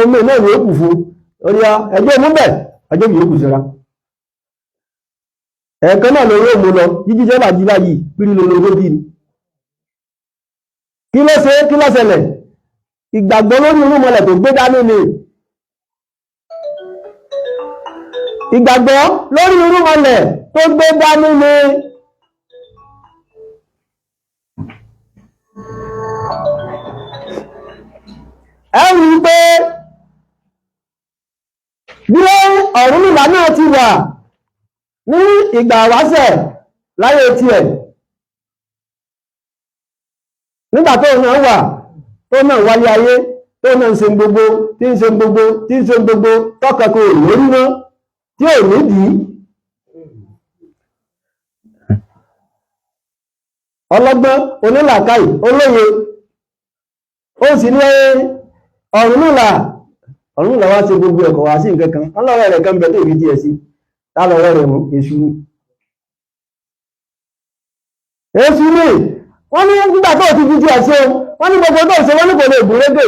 omi náà yóò kù fún orí ẹjọ́ mú bẹ̀ ẹjọ́ yóò kù síra ẹ̀ẹ̀kan náà lórí òmù lọ jíjí jẹ́ bàjí báyìí pírí lórí bí ni. Kí ló ṣe, kí ló ṣẹlẹ̀? Ìgbàgbọ́ lórí irúnmọlẹ̀ tó gbé dání ni. Ìgbàgbọ́ lórí irúnmọlẹ̀ tó gbé dání ni. Ẹ rí i pé bí Ọ̀rúnmìlà náà ti wà ní ìgbà wáṣẹ̀ láyé tiẹ̀. Nígbà tó náà wà, tó náà wáyé ayé, tó náà ń ṣe gbogbo tí ń ṣe gbogbo tí ń ṣe gbogbo, tọ́kẹ̀kọ́ lórí mọ́ tí ò nídìí. Ọlọ́gbọ́n onílàkàì olóye, ó sì ní Ọ̀rúnmìlà. Ọ̀rúnmìlà wá ṣe gbogbo ẹ̀kọ́ wá sí nǹkan kan, ọlọ́rọ̀ rẹ̀ kan bẹ̀ tó ìbí díẹ̀ sí tálọ́rọ̀ rẹ̀ mú èṣù ni. Èṣù ni wọ́n ní nígbà tó ti fi díẹ̀ sí o, wọ́n ní gbogbo tó ṣe wọ́n ní kò lè gùn régè.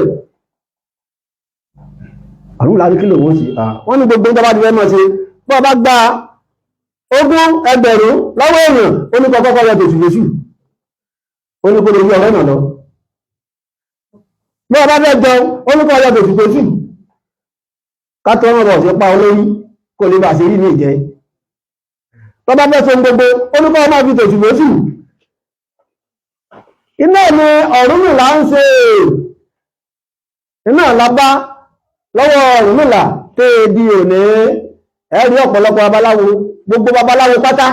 Ọ̀rúnmìlà ní kí lòun ó sì, wọ́n ní gbogbo tó bá ti fẹ́ mọ́ ṣe, bọ́ bá gba 20,000 lọ́wọ́ èèyàn, ó ní kọ́kọ́ yọ tòṣù lóṣù, ó ní kó lè yí ọ̀rẹ́ náà lọ. Bí ọba fẹ́ jẹun, ó ní kó yọ tòṣù lóṣù, kátó ọmọ bọ̀ sí pa olórí kó lè bà sí rí ní ìjẹ. Tó bá fẹ́ so gbogbo, ó ní kó ọmọ fi tòṣù lóṣù. Iná ni Ọ̀rúnmìlà ń ṣe, iná la bá lọ́wọ́ Ọ̀rúnmìlà tó di òní. Ẹ̀rí ọ̀pọ̀lọpọ̀ babaláwo, gbogbo babaláwo pátá,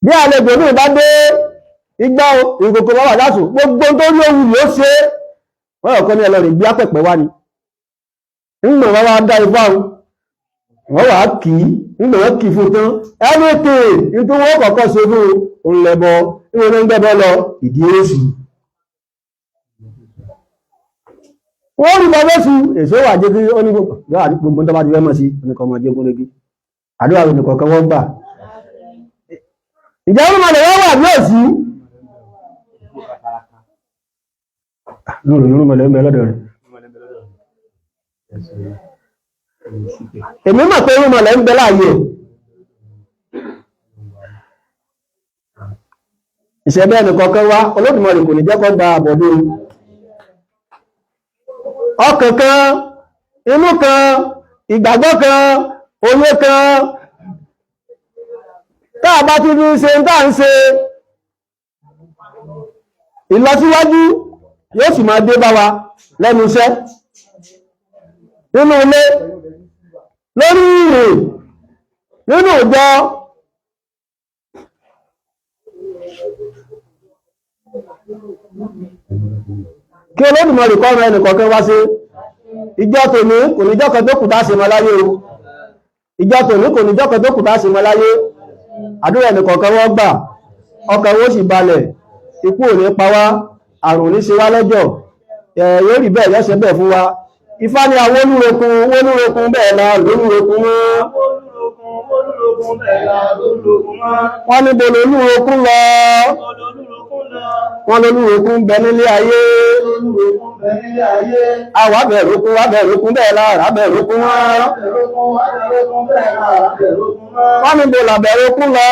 bí àlejò ní ìbá dé, igbá ìkòkò bàbá dásù, gbogbo tó rí ohun yóò ṣe. Wọ́n ọ̀kọ́ ní ẹlọ́rin gbé apẹ̀pẹ̀ wá ni. Ńgbọ̀n wọ́n wá dá ifá wọ́n wà kì í, ńgbọ̀n wọ́n kì í fún tán, everything nítorí wọ́n kọ̀ọ̀kọ́ ṣe fún òun lẹ́bọ. Níwọ̀n ní ń gbẹ́bọ́ lọ ìdí èṣù, wọ́n rí bọ́ bẹ́sù èso wà jẹ́ kí ó ní gbogbo tó bá ti fẹ́ mọ̀ sí oníkọ̀ ọmọ jẹ́ gúnrégé. Àdúrà rẹ̀ nìkọ̀ọ̀kan wọ́n gbà. Ìjẹ́ orúmọ lè wọ́n wà bí òsì lóòrùn orúmọ lè ń bẹ lọ́dọ̀ rẹ̀. Èmi mọ̀ pé orúmọ lè ń bẹ láàyè. Ìṣẹ̀bẹ́ nìkọ̀ọ̀kan wá, Olódùmarè kò ní jẹ́ kó gba àbọ̀dé. Ọkàn kan, inú kan, ìgbàgbọ́ kan, òye kan, táà bá ti fi ṣe táà ń ṣe, ìlọsíwájú yóò sì máa dé bá wa lẹ́nu iṣẹ́, nínú ilé, lórí ìrìn, nínú ìjọ. Kí Olódùmarè kó ran ẹnìkọ̀ọ̀kan wá sí. Ìjọ tòní kò ní jọ́kan tó kù tá ṣe mọ́ láyé o. Ìjọ tòní kò ní jọ́kan tó kù tá ṣe mọ́ láyé. Àdúrà ẹnìkọ̀ọ̀kan wọ́n gbà, ọkàn wọ́n sì balẹ̀, ikú ò ní pa wá, àrùn ò ní ṣe wá lọ́jọ́, yóò rí bẹ́ẹ̀ yọ́ṣẹ́ bẹ́ẹ̀ fún wa. Ifá ni àwọn olúrokun, olúrokun bẹ́ẹ̀ la lórúrokun mọ́. Wọ́n ní bo lolúrokun lọ, wọ́n lolúrokun bẹ nílé ayé. Àwa bẹ̀rùkún, wá bẹ̀rùkún bẹ́ẹ̀ la rà bẹ̀rùkún mọ́. Wọ́n ní bo làbẹ̀rùkún lọ,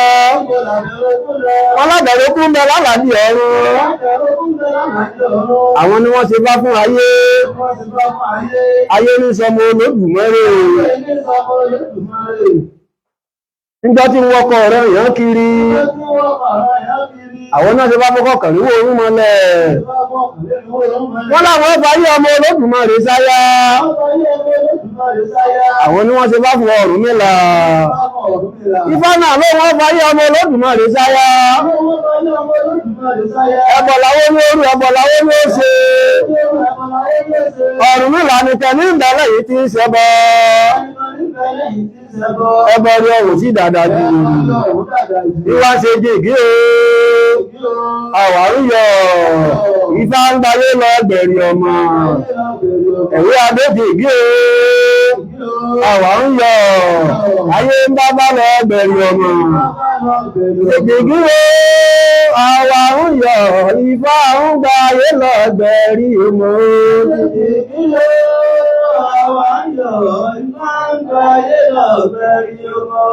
wọ́n lábẹ̀rùkún bẹ lálàdí ọ̀run. Àwọn ni wọ́n ṣe bá fún ayé, ayé ní sọmọ Olódùmarè. Níjọ́ tí wọ́n kọ ọ̀rọ̀ èèyàn kiri, àwọn náà ṣe bá fọ́kọ̀ kàríwó orún mọ́lẹ̀. Wọ́n láwọn fàyí ọmọ Olódùmarè sáyá. Àwọn ni wọ́n ṣe bá fún Ọ̀rúnmìlà. Ifá náà ló wọ́n fàyí ọmọ Olódùmarè sáyá. Ẹbọ làwọn ní orú, ẹbọ làwọn ní ó ṣe. Ọ̀rúnmìlà nìkan ní ìbẹ̀lẹ̀ yìí ti ń ṣẹbọ. Ẹbọ rí ọ̀rùn sí dàdà jù. Ìwá ṣe jègé o, àwárí yọ, Ifá ń gbayé lọ gbẹ̀rì ọmọ. Ẹ̀wé adé jègé o, àwárí yọ, ayé ń bá bá lọ gbẹ̀rì ọmọ. Jègé o, àwárí yọ, Ifá ń gbayé lọ gbẹ̀rì ọmọ.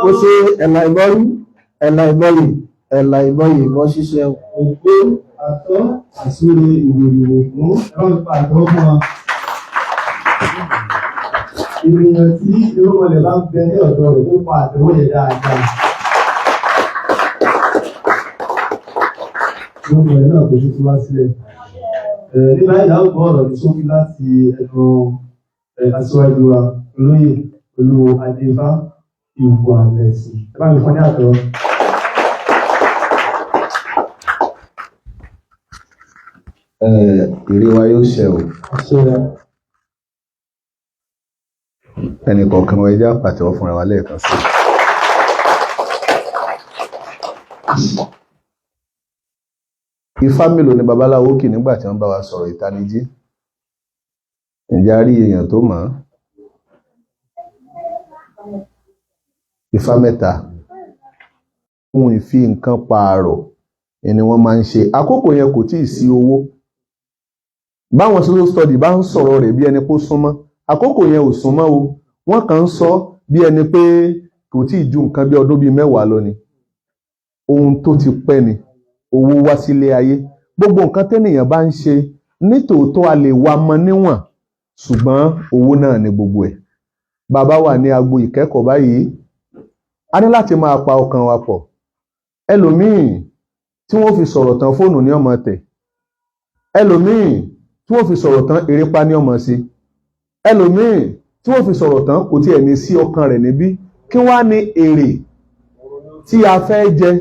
Ó ṣe ẹ̀là ìbọrú, ẹ̀là ìbọyè, ẹ̀là ìbọyè ìbọ ṣíṣe. Ògbó àtọ́ àsúre ìwòrìwò fún ẹ̀rọ ìpa àtọ́ fún wa. Ènìyàn tí irúnmọlẹ̀ bá ń bẹ ní ọ̀dọ̀ rẹ̀ ó pa àtẹ́wọ́ yẹn dáadáa. Irúnmọlẹ̀ náà kò ní tú wá sílẹ̀. Ní báyìí a ó gbọ́ ọ̀rọ̀ ní ṣókí láti ẹnu aṣíwájú wa olóyè Olú Adéfá Ìwà Lẹ̀sìn. Ẹ bá mi fún ní àtẹ́wọ́. Èrè wa yóò ṣẹ o. Ẹnì kọ̀ọ̀kan wa, ẹ jẹ́ á pàtẹ́wọ́ fúnra wa lẹ́ẹ̀kan sí i. Ifá mélòó ni babaláwo kì nígbà tí wọ́n bá wa sọ̀rọ̀ ìtanijí? Ǹjẹ́ a rí èèyàn tó mọ̀ ọ́n? Ifá mẹ́ta. Ohun ìfi nǹkan pààrọ̀ ni wọ́n máa ń ṣe. Àkókò yẹn kò tíì sí owó. Báwọn social study bá ń sọ̀rọ̀ rẹ̀ bí ẹni pé ó súnmọ́, àkókò yẹn ò súnmọ́ o. Wọ́n kàn ń sọ bí ẹni pé kò tíì ju nǹkan bí ọdún bíi 10 lọ ni. Ohun tó ti pẹ́ ni owó wá sílé ayé. Gbogbo nǹkan tẹ́nìyàn bá ń ṣe nítòótọ́ a lè wá mọ níwọ̀n, ṣùgbọ́n owó náà ni gbogbo ẹ̀. Bàbá wà ní agbo ìkẹ́kọ̀ọ́ báyìí, a ní láti máa pa ọkàn wa pọ̀. Ẹlòmíì tí wọ́n fi sọ̀rọ̀ tán, fóònù ní ọmọ tẹ̀. Ẹlòmíì tí wọ́n fi sọ̀rọ̀ tán, erépa ní ọmọ sí. Ẹlòmíì tí wọ́n fi sọ̀rọ̀ tán, kò tiẹ̀ ní sí ọkàn rẹ̀ níbí. Kí wá ní èrè tí a fẹ́ jẹ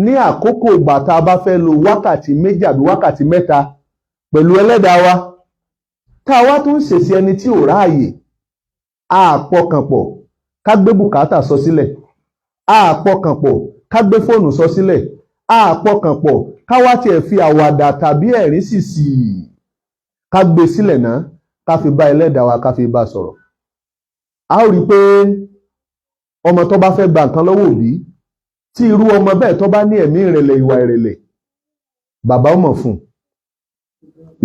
ní àkókò ìgbà tá a bá fẹ́ lo wákàtí 2 àbí wákàtí 3 pẹ̀lú ẹlẹ́dàá wa, tá a wá tún ń ṣèṣe ẹni tí ò ráàyè? A pọkànpọ̀ ká gbé bùkátà sọ sílẹ̀, a pọkànpọ̀ ká gbé fóònù sọ sílẹ̀, a pọkànpọ̀ ká wá tiẹ̀ fi àwàdà tàbí ẹ̀rín sì sì ká gbé sílẹ̀ náà, ká fi bá ẹlẹ́dàá wa, ká fi bá sọ̀rọ̀. A ó rí i pé ọmọ tó bá fẹ́ gba nǹkan lọ́wọ́ òbí, tí irú ọmọ bẹ́ẹ̀ tó bá ní ẹ̀mí ìrẹ̀lẹ̀, ìwà ìrẹ̀lẹ̀, bàbá ó mọ̀ fún,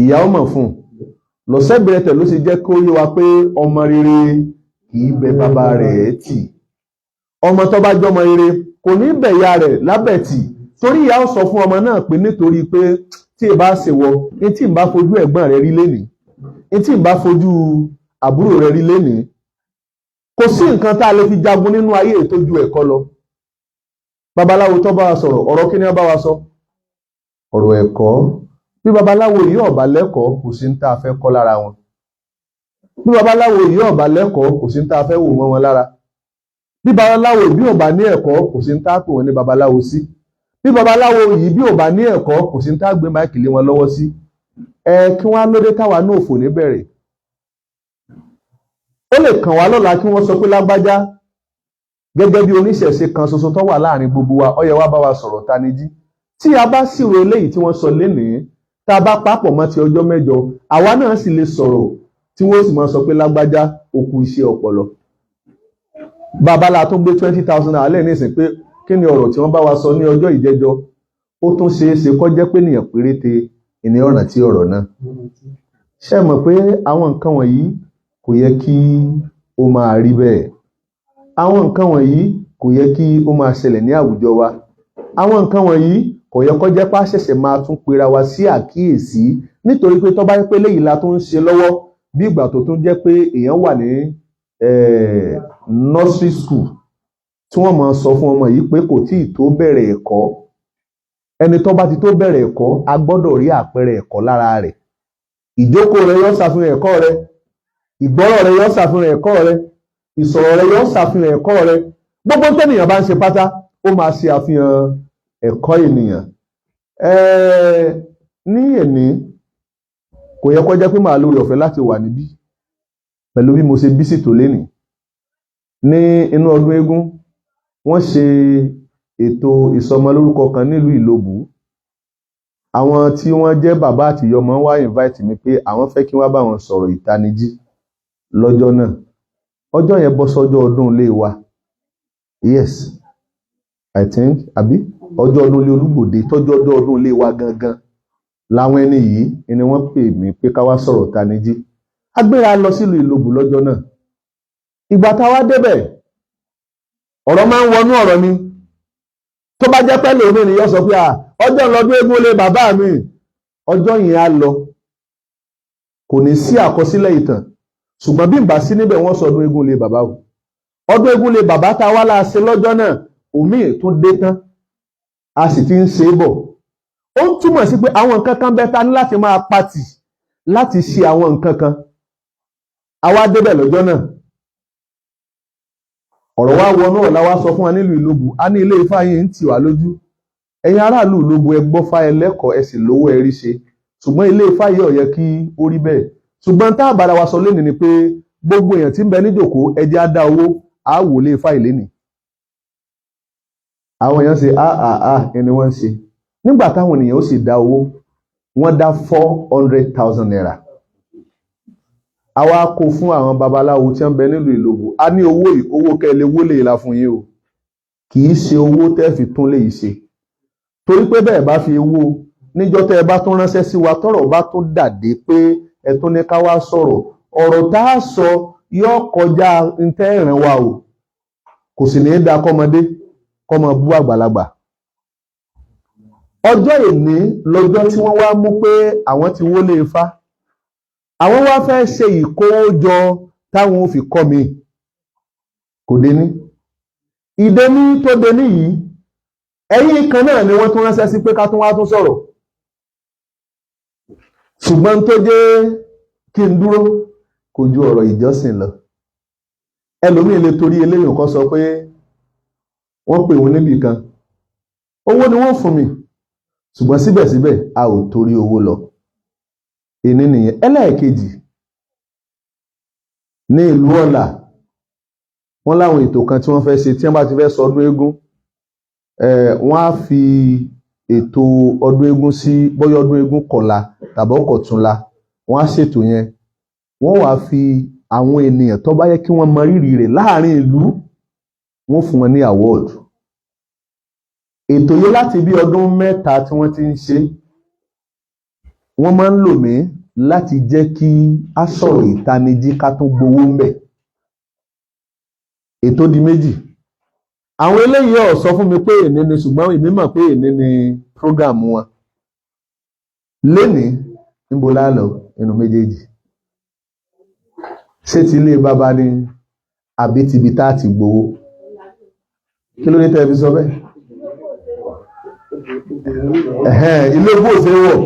ìyá ó mọ̀ fún. Lọ́sẹ̀bẹ̀rẹ̀tẹ̀ ló ṣe jẹ́ kó yé wa pé ọmọ rere kì í bẹ bàbá rẹ̀ tì. Ọmọ tó bá jọmọ rere kò ní bẹ̀ ìyá rẹ̀ lábẹ̀ tì, torí ìyá ó sọ fún ọmọ náà pé nítorí pé tí ì bá ṣèwọ, ní tí ì bá fojú ẹ̀gbọ́n rẹ̀ rí lénìí, ní tí ì bá fojú àbúrò rẹ̀ rí lénìí. Kò sí nǹkan tá a lè fi jagun nínú ayé tó ju ẹ̀kọ́ lọ. Babaláwo tó bá wa sọ̀rọ̀, ọ̀rọ̀ kí ni wọ́n bá wa sọ? Ọ̀rọ̀ ẹ̀kọ́. Bí babaláwo yìí ò bá lẹ́kọ̀ọ́, kò sí ní tá a fẹ́ kọ́ lára wọn. Bí babaláwo yìí ò bá lẹ́kọ̀ọ́, kò sí ní tá a fẹ́ wò mọ́ wọn lára. Bí babaláwo bí ò bá ní ẹ̀kọ́, kò sí ní tá a pè wọ́n ní babaláwo sí. Bí babaláwo yìí bí ò bá ní ẹ̀kọ́, kò sí ní tá a gbé máìkì lé wọn lọ́wọ́ sí. Ẹ kí wọ́n á lóde táwa náà fò ní bẹ̀rẹ̀. Ó lè kàn wá lọ́la kí wọ́n sọ pé lágbájá gẹ́gẹ́ bí oníṣẹ̀ṣe kan ṣoṣo tó wà láàrin gbogbo wa, ó yẹ wá bá wa sọ̀rọ̀ tanijí. Tí a bá sírò eléyìí tí wọ́n sọ lénìí, tá a bá papọ̀ mọ́ ti ọjọ́ 8, àwa náà sì lè sọ̀rọ̀ tí wọ́n sì máa sọ pé lágbájá ó kú iṣẹ́ ọpọlọ. Babalá tó gbé 20,000 naira lẹ́yìn nísìn pé kí ni ọ̀rọ̀ tí wọ́n bá wa sọ ní ọjọ́ ìjẹ́jọ́, ó tún ṣeé ṣe kó jẹ́ pé ènìyàn péréte ìní ọ̀ràn tí ọ̀rọ̀ náà. Ṣé mọ̀ pé àwọn nǹkan wọ̀nyí kò yẹ kí ó máa rí bẹ́ẹ̀? Àwọn nǹkan wọ̀nyí kò yẹ kí ó máa ṣẹlẹ̀ ní àwùjọ wa. Àwọn nǹkan wọ̀nyí kò yẹ kó jẹ́ pé a ṣẹ̀ṣẹ̀ máa tún pera wa sí àkíyèsí, nítorí pé tó bá yẹ pé léyìí la tún ń ṣe lọ́wọ́, bí ìgbà tó tún jẹ́ pé èèyàn wà ní nursery school tí wọ́n máa sọ fún ọmọ yìí pé kò tíì tó bẹ̀rẹ̀ ẹ̀kọ́. Ẹni tó bá ti tó bẹ̀rẹ̀ ẹ̀kọ́, a gbọ́dọ̀ rí àpẹẹrẹ ẹ̀kọ́ lára rẹ̀. Ìjókòó rẹ̀ yóò ṣàfihàn ẹ̀kọ́ rẹ̀, ìgbọ́rọ̀ rẹ̀ yóò ṣàfihàn ẹ̀kọ́ rẹ̀, ìsọ̀rọ̀ rẹ̀ yóò ṣàfihàn ẹ̀kọ́ rẹ̀. Gbogbo tẹ́nìyàn bá ń ṣe pátá, ó máa ṣe àfihàn ẹ̀kọ́ ènìyàn. Ní èní kò yẹ kó jẹ́ pé màá lórí ọ̀fẹ́ láti wà níbí pẹ̀lú bí mo ṣe bísí tó lénìí. Ní inú ọdún eégún, wọ́n ṣe ètò ìsọmọlórúkọ kan nílùú Ìlobù. Àwọn tí wọ́n jẹ́ bàbá àti ìyá ọmọ wá invite mi pé àwọn fẹ́ kí wọ́n bá wọn sọ̀rọ̀ ìtanijí lọ́jọ́ náà. Ọjọ́ yẹn bọ́ sọ́jọ́ ọdún ilé wa. Yes, I think àbí ọjọ́ ọdún ilé Olúgbòde, tọ́jú ọjọ́ ọdún ilé wa gangan làwọn ẹni yìí ni wọ́n pè mí pé ká wá sọ̀rọ̀ ìtanijí. A gbéra lọ sílùú Ìlobù lọ́jọ́ náà. Ìgbà tá a wá débẹ̀, ọ̀rọ̀ máa ń wọnú ọ̀rọ̀ ni. Tó bá jẹ́ pẹ́lú omi ni yóò sọ pé ọjọ́ lọ́dún eégún lé bàbá mi, ọjọ́ yẹn á lọ, kò ní sí àkọsílẹ̀ ìtàn. Ṣùgbọ́n bí n bá sí níbẹ̀, wọ́n sọ ọdún eégún lé bàbá o. Ọdún eégún lé bàbá tá a wá láṣẹ lọ́jọ́ náà, omi tún dé tán, a sì ti ń ṣe é bọ̀. Ó ń túmọ̀ sí pé àwọn nǹkan kan bẹ́ẹ̀ ta ní láti máa patì láti ṣe àwọn nǹkan kan. A wá débẹ̀ lọ́jọ́ náà, ọ̀rọ̀ wa wọnú ọ̀la wa sọ fún wa nílùú Ìlobù. A ní ilé Ifá yìí ń tì wá lójú. Ẹ̀yin aráàlú Ìlobù, ẹ gbọ́fá, ẹ lẹ́kọ̀ọ́, ẹ sì lówó, ẹ rí ṣe. Ṣùgbọ́n ilé Ifá yìí ò yẹ kí ó rí bẹ́ẹ̀. Ṣùgbọ́n tá a bára wa sọ lénìí ni pé gbogbo èèyàn tí ń bẹ níjòkó, ẹ jẹ́ á dá owó, á wò lé Ifá ìlénìí. Àwọn èèyàn ṣe á á á ẹni wọ́n ń ṣe. Nígbà táwọn ènìyàn ó sì dá owó, wọ́n dá ₦400,000. Àwa kó fún àwọn babaláwo tí wọ́n bẹ nílùú Ìlóbù. A ní owó yìí, owó kẹ́lẹ́ wọlé la fún yín o, kì í ṣe owó tẹ́ fi tún lè ṣe, torí pé bẹ́ẹ̀ bá fi owó níjọ́ tẹ́ ẹ bá tún ránṣẹ́ sí wa, tọ́rọ̀ bá tún dàdé pé ẹ tún ní ká wá sọ̀rọ̀, ọ̀rọ̀ tá a sọ yóò kọjá ntẹ́ ìrìn wa o, kò sì ní í da kọ́mọdé kọ́mọ bú àgbàlagbà. Ọjọ́ ìní lọ́jọ́ tí wọ́n wá mú pé àwọn ti wọlé Ifá, àwọn wá fẹ́ ṣe ìkówójọ táwọn ò fi kọ́ mi. Kò dé ní ìdẹ́ní tó dé ní yìí, ẹ̀yìn kan náà ni wọ́n tún ránṣẹ́ sí pé ká tún wá tún sọ̀rọ̀. Ṣùgbọ́n tó jẹ́ kí n dúró kò ju ọ̀rọ̀ ìjọsìn lọ. Ẹlòmíì lè torí eléyìí kan sọ pé wọ́n pè wọ́n níbì kan, owó ni wọ́n fún mi, ṣùgbọ́n síbẹ̀síbẹ̀ a ò torí owó lọ. Ìní nìyẹn. Ẹlẹ́ẹ̀kejì, ní ìlú Ọ̀là, wọ́n láwọn ètò kan tí wọ́n fẹ́ ṣe. Tí wọ́n bá ti fẹ́ sọ ọdún eégún, wọ́n á fi ètò ọdún eégún sí bóyá ọdún eégún kọ̀la tàbí ọ̀kọ̀túnla. Wọ́n á ṣètò yẹn, wọ́n wàá fi àwọn ènìyàn tó bá yẹ kí wọ́n mọ rírì rẹ̀ láàrin ìlú, wọ́n fún wọn ní award. Ètò yìí, láti bí ọdún 3 tí wọ́n ti ń ṣe, wọ́n máa ń lò mí láti jẹ́ kí a sọ̀rọ̀ ìtanijí, ká tún gbowó ń bẹ̀. Ètò di méjì. Àwọn eléyìí ò sọ fún mi pé èní ni, ṣùgbọ́n èmi mọ̀ pé èní ni program wọn lénìí. Níbo la lọ nínú méjèèjì? Ṣé ti ilé bàbá ni àbí tibi tá a ti gbowó? Kí ló dé tẹ́ ẹ fi sọ bẹ́ẹ̀? Ilé bó ṣe wọ̀.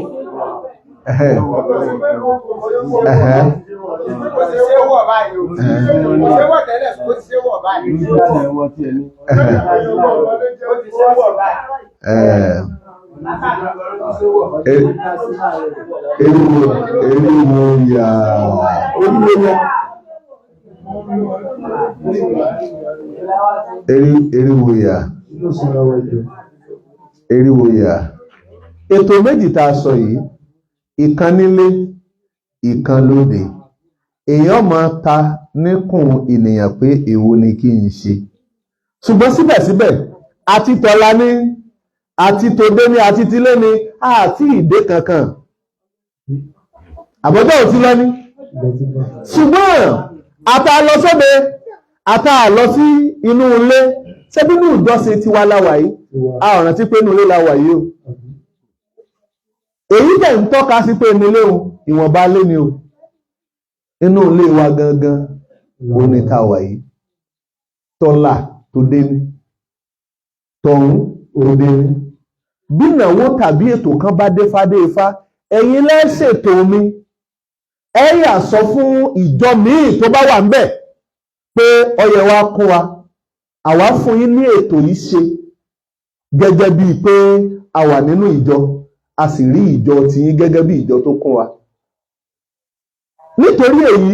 Kò sí ṣé wọ̀ báyìí o. Kò ṣe wọ̀ tẹ́lẹ̀, kò sí ṣé wọ̀ báyìí. Ó ti ṣe wọ̀ báyìí. Eriwo eriwo ya eriwo ya eriwo ya eriwo ya. Ètò méjì tá a sọ yìí, ìkan nílé, ìkan lóde, èèyàn máa ta níkùn ènìyàn pé èwo ni kí n ṣe. Ṣùgbọ́n síbẹ̀síbẹ̀, àti tọ́lá ní, àti tòde ní, àti tilé ní, àti ìdè kankan àbọ̀jọ́ ò ti lọ ní. Ṣùgbọ́n àtà lọ sóde, àtà lọ sí inú ilé, ṣé bínú ìjọsìn tiwa láwà yìí, a ò rántí pé inú ilé láwà yìí o. Èyí tẹ̀ ń tọ́ka sí pé inú ilé o, ìwọ̀nba lé ni o. Inú ilé wa gangan ó ní tá wà yìí. Tọ́lá tó dé ní, tọ̀hún tó dé ní. Bí ìnáwó tàbí ètò kan bá dé fádé ifá, ẹ̀yin lẹ́sètò mi, ẹ yà sọ fún ìjọ míì tó bá wà ńbẹ̀ pé ọyẹ wa kún wa, àwa fún yín ní ètò yìí ṣe gẹ́gẹ́ bíi pé a wà nínú ìjọ, a sì rí ìjọ tiyín gẹ́gẹ́ bí ìjọ tó kún wa. Nítorí èyí,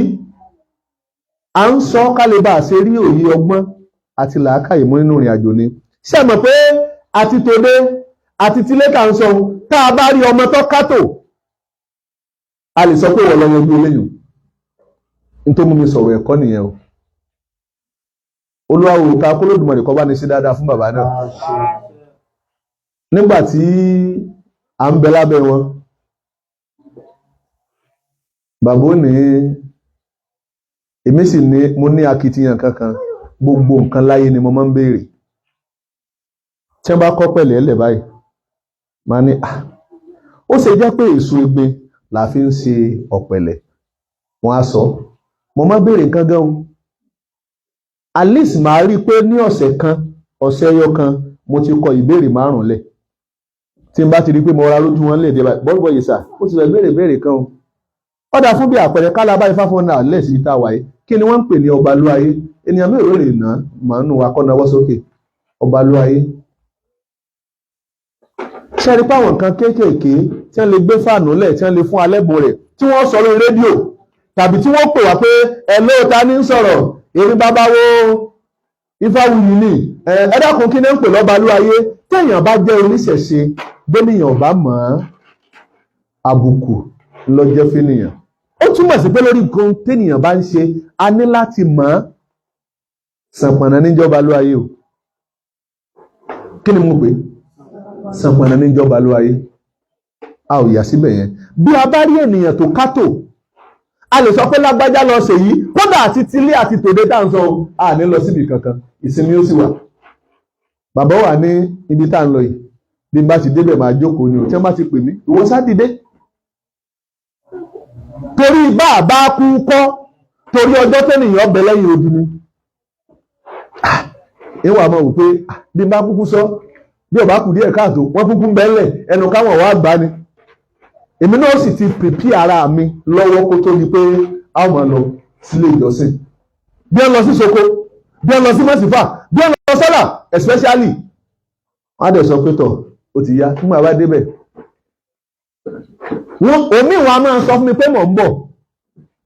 à ń sọ kálíbà ṣe rí òye ọgbọ́n àti làákàyè mú nínú ìrìn àjò ni. Ṣé ẹ mọ̀ pé àti tòde àti tilé kà ń sọ, tá a bá rí ọmọ tó kátó, a lè sọ pé wọ́n lọ yanjú eléyìí. Nítorí mú mi sọ̀rọ̀ ẹ̀kọ́ nìyẹn o. Olúwa ká kólódùmarè kó bá ní sí dáadáa fún bàbá náà. Nígbà tí à ń bẹ lábẹ́ wọn, bàbá ò ní, èmi sì ní, mo ní akitiyan kankan, gbogbo nǹkan láyé ni mo máa ń béèrè. Tí wọ́n bá kọ́ pẹ̀lẹ́ ẹlẹ̀ báyìí, màá ní, ó ṣe jẹ́ pé èso egbin la fi ń ṣe ọ̀pẹ̀lẹ̀. Wọ́n á sọ, mo máa ń béèrè nǹkan gan o. At least màá rí i pé ní ọ̀sẹ̀ kan, ọ̀sẹ̀ ẹyọ kan, mo ti kọ ìbéèrè 5 lẹ̀. Tí n bá ti rí i pé mo ra lójú wọn lè dé báyìí, bọ́ọ̀lù yìí sà, ó ti sọ ìbéèrè béèrè kan o. Ó dà fún bí àpẹẹrẹ kálá báyìí fáfọ́n náà lẹ̀ sí ìta wáyé. Kí ni wọ́n ń pè ní ọba lúayé? Ènìyàn mélòó lè ná màánù wa kọ́ nawọ́ sókè? Ọba lúayé. Ṣe rí pé àwọn nǹkan kéékèèké tí wọ́n lè gbé fàánù lẹ̀, tí wọ́n lè fún alẹ́bùn rẹ̀, tí wọ́n sọ lórí rédíò tàbí tí wọ́n pè wá pé ẹ lóòótá ní sọ̀rọ̀, èmi bàbá wo Ifáwuyì ni, ẹ dákun, kí ni ń pè lọ́balúayé? Téèyàn bá jẹ́ oníṣẹ̀ṣe, gbénìyàn bá mọ̀ ọ́n, àbùkù ló jẹ́ fẹ́nìyàn. Ó túmọ̀ sí pé lórí nǹkan téèyàn bá ń ṣe, a ní láti mọ̀ ọ́n. Sànpọ̀nà níjọba ló ayé o. Kí ni mo pè? Sànpọ̀nà níjọba ló ayé. A ò yà síbẹ̀ yẹn. Bí a bá rí ènìyàn tó kátó, a lè sọ pé lágbájá lọ ṣèyí, kódà àti tilé àti tòde tá à ń sọ, a ní lọ síbi kankan, ìsinmi ó sì wà. Bàbá wà ní ibi tá à ń lọ yìí, bí n bá ti débẹ̀, máa jókòó ni o. Tí wọ́n bá ti pè mí, ìwọ sá dìde, torí bá a bá kú kọ́, torí ọjọ́ tẹ́nìyàn ọbẹ̀ lẹ́yìn odi ni ìwà máa wò pé bí n bá kúkú sọ, bí ọba kù díẹ̀ káàtó, wọ́n kúkú ń bẹ́lẹ̀ ẹnu káwọn wá gbá ni. Èmi náà sì ti prepare ara mi lọ́wọ́ kó tó di pé a ó máa lọ sílé ìjọsìn. Bí wọ́n lọ sí soko, bí wọ́n lọ sí mọ́sífà, bí wọ́n lọ sọ́là especially, wọ́n á dẹ̀ sọ pé tọ̀, ó ti yá nígbà bá débẹ̀. Wọ́n omi wọn a máa sọ fún mi pé mò ń bọ̀,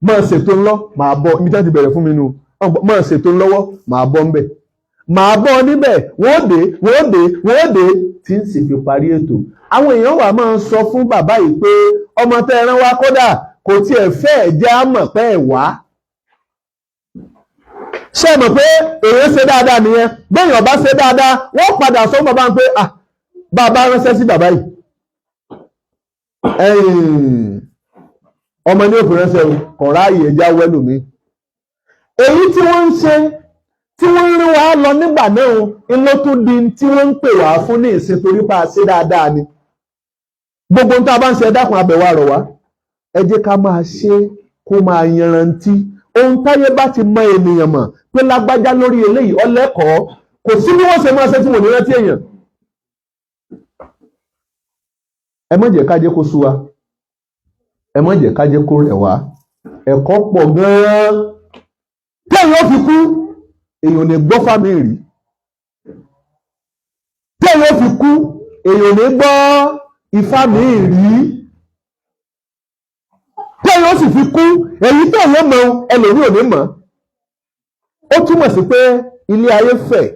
máa ṣètò ńlọ, màá bọ̀ ibi tí wọ́n ti bẹ̀rẹ̀ fún mi nu, máa ṣètò ńlọ́wọ́, màá bọ̀ ńbẹ̀, màá bọ̀ níbẹ̀. Wọ́n dé, wọ́n dé, wọ́n dé, tí ń sì fi parí ètò. Àwọn èèyàn wà máa sọ fún bàbá yìí pé ọmọ tẹ́ ẹ rán wá, kódà kò tiẹ̀ fẹ́ jẹ́ àmọ̀ pé ẹ̀ wá. Ṣé ẹ mọ̀ pé èèyàn ṣe dáadáa nìyẹn? Béèyàn bá ṣe dáadáa, wọ́n padà sọ fún bàbá pé, ah, bàbá ránṣẹ́ sí bàbá yìí, ọmọ ní òfin ránṣẹ́ o, kọ̀ ráàyè, ẹja wẹ́lù mi. Èyí tí wọ́n ń ṣe, tí wọ́n ń rí wa lọ nígbà náà, ń ló tún di tí wọ́n ń pè wá fún ní ìsìn, torí pa ṣe dáadáa ni. Gbogbo ohun tá a bá ń ṣe, ẹ dákun, abẹ̀wò àrọ̀ wá, ẹ jẹ́ ká máa ṣe kó máa yanrantí. Ohun táyé bá ti mọ ènìyàn mọ̀ pé lágbájá lórí eléyìí ọlẹ́kọ̀ọ́, kò sí bí wọ́n ṣe máa ṣe tí wọ́n ní rántí èèyàn. Ẹ má jẹ́ ká jẹ́ kó sú wa, ẹ má jẹ́ ká jẹ́ kó rẹ̀ wá. Ẹ̀kọ́ pọ̀ gan-an. Téèyàn fi kú, èèyàn ò ní gbọ́ fámi rí. Téèyàn fi kú, èèyàn ò ní gbọ́ ifá mi rí. Téèyàn sì fi kú, èyí téèyàn mọ̀, ẹlòmíì ò ní mọ̀. Ó túmọ̀ sí pé ilé ayé fẹ̀.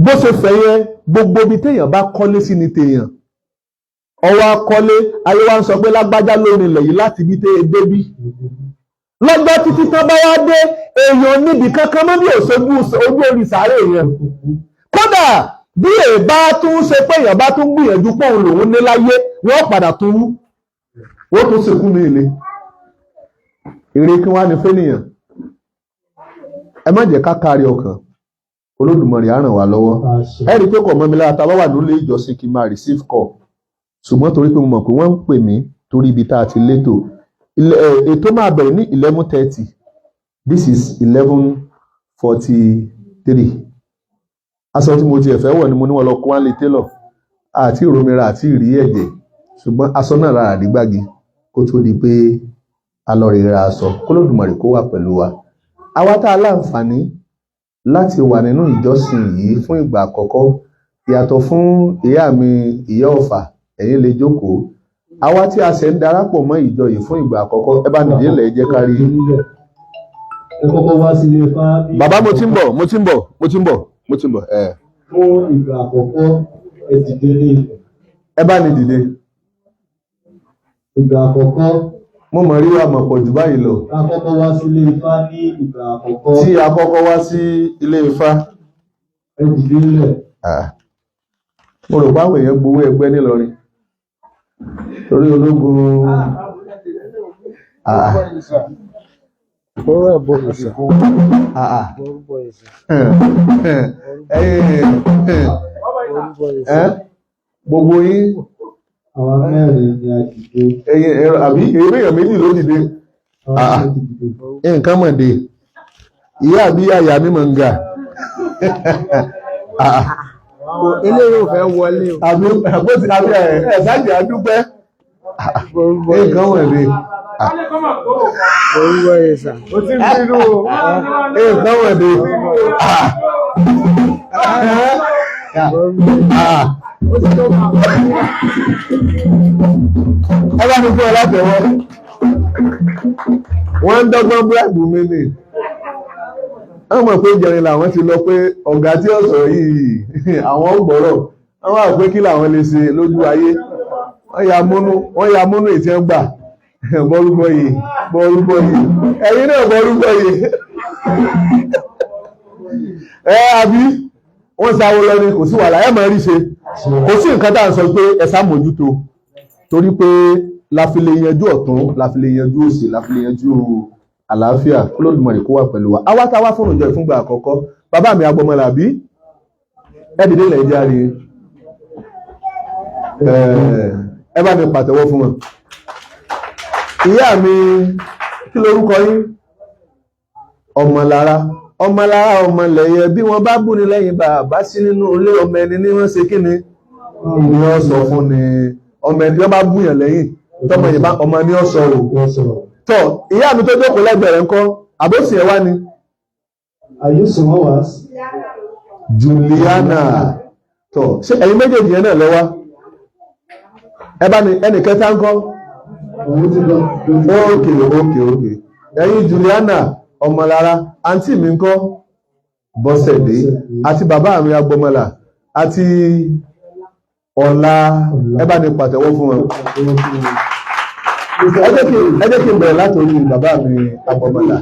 Bó ṣe fẹ̀ yẹn, gbogbo ibi téèyàn bá kọ́lé sí ni téèyàn ọwọ́ akọ́lé. Ayé wa ń sọ pé lágbájá lórí ilẹ̀ yìí láti ibi tẹ́ ẹ débí. Lọ́jọ́ títí tán bá wá dé, èèyàn níbi kankan mọ́ bí òṣojú ojú orí sàárè yẹn. Kódà bí èèbá tún ṣe pé èèyàn bá tún gbìyànjú pé òun lòun ní láyé, wọ́n padà tún wú, wọ́n tún sìnkú mi ilé èrè kí wọ́n á ní fẹ́nìyàn. Ẹ má jẹ́ ká kárí ọkàn. Olódùmarè á ràn wá lọ́wọ́. Ẹ rí i pé kò mọ́ mi lára tá a bá wà nílé ìjọsìn kí n máa receive call, ṣùgbọ́n torí pé mo mọ̀ pé wọ́n ń pè mí torí ibi tá a ti létò ètò máa bẹ̀rẹ̀ ní 11:30. This is 11:43. Aṣọ tí mo tiẹ̀ fẹ́ wọ̀ ni mo ní wọn lọ kó wá lé télọ̀, àti ìròmìnira àti ìrí ẹ̀jẹ̀, ṣùgbọ́n aṣọ náà rárá dígbàgì kó tó di pé a lọ rí ra aṣọ. Kólódùmarè kó wà pẹ̀lú wa. Àwa tá a láǹfààní láti wà nínú ìjọsìn yìí fún ìgbà àkọ́kọ́, yàtọ̀ fún ìyá mi, ìyá Ọ̀fà, ẹ̀yin lè jókòó. Àwa tí a ṣẹ̀ ń darapọ̀ mọ́ ìjọ yìí fún ìgbà àkọ́kọ́, ẹ bá nìdí ilẹ̀, ẹ jẹ́ ká rí. Ẹ kọ́kọ́ wá sílé Ifá. Bàbá, mo ti ń bọ̀, mo ti ń bọ̀, mo ti ń bọ̀, mo ti ń bọ̀ ẹ. Fún ìgbà àkọ́kọ́, ẹ dìde ní ilẹ̀. Ẹ bá ní dìde. Ìgbà àkọ́kọ́. Mo mọ̀ rí wa mọ̀ pọ̀ jù báyìí lọ. A kọ́kọ́ wá sílé Ifá ní ìgbà àkọ́kọ́. Tí a kọ́kọ́ wá sí ilé Ifá. Ẹ dìde nílẹ̀. Ah. Mo rò pé àwọn èèyàn gbowó ẹgbẹ́ nílọrin torí ológun. Ah. Ah, ah. Ẹ̀yin gbogbo yín. Àwa mẹ́rin ni a dìde. Ẹ̀yin ẹ̀rọ àbí èèyàn méjì ló dìde? Àwa Ah. mẹ́rin ti dìde. Nǹkan mọ̀ dé, ìyá àbí àyà mi mọ̀ ń ga. Ah. Eléyìí ò fẹ́ wọlé o. Àbí àbó ti àbí ẹ̀ ẹ̀ sáàjì àdúpẹ́, nǹkan mọ̀ dé. Orúkọ yẹn sà. Ó ti ń bínú o, nǹkan mọ̀ dé. Ah. Ah. Ẹ bá mi fún ẹ látẹ̀wọ́. Wọ́n ń dọ́gbọ́n bíráìbù mi ni. Wọ́n mọ̀ pé ìjẹrin làwọn ti lọ pé ọ̀gá tí ó sọ̀rọ̀ yìí àwọn ń gbọ́rọ̀. Wọ́n wà pé kí làwọn lè ṣe lójú ayé. Wọ́n ya múnú ìtí ń gbà. Bọ́rúbọ yìí, bọ́rúbọ yìí, ẹ̀yin náà bọ́rúbọ yìí. Ẹ àbí wọ́n sáwó lọ ni kò sí wàhálà ẹ máa rí ṣe. Kò sí nǹkan tá à ń sọ pé ẹ sá mójútó torí pé la fi lè yanjú ọ̀tún, la fi lè yanjú òsì, la fi lè yanjú àlàáfíà. Olódùmarè kó wà pẹ̀lú wa. Àwa tá a wá fún ìjọ ìfúngbà àkọ́kọ́, bàbá mi Agbọmọlàbí, ẹ dìde ilẹ̀ ìjáre, ẹ bá mi pàtẹ́wọ́ fún wọn. Ìyá mi, kí lorúkọ yín? Ọmọlára, Ọmọlára, ọmọlẹ̀yẹ. Bí wọ́n bá bú ni lẹ́yìn bàbá sí nínú ilé, ọmọ ẹni ní wọ́n ṣe kí ni ni wọ́n sọ fún ni. Ọmọ ẹni wọ́n bá búyàn lẹ́yìn tọmọ yìí bá ọmọ ni ó sọ o. Tọ ìyá mi tó jókòó lẹ́gbẹ̀ẹ́ rẹ̀ ńkọ́, àbóṣì ẹ̀ wá ni. Juliana. Tọ ṣé ẹ̀yin méjèèjì yẹn náà lọ wá? Ẹ bá mi ẹnì kẹta ńkọ́? Ókè ókè ókè. Ẹ̀yin Juliana, Ọmọlára, àǹtí mi ńkọ́, Bọ́sẹ̀dé, àti bàbá mi Agbọmọlà àti Ọlá, ẹ bá mi pàtẹ́wọ́ fún wọn. Ẹ jẹ́ kí n bẹ̀rẹ̀ látòrí bàbá mi Agbọmọlà.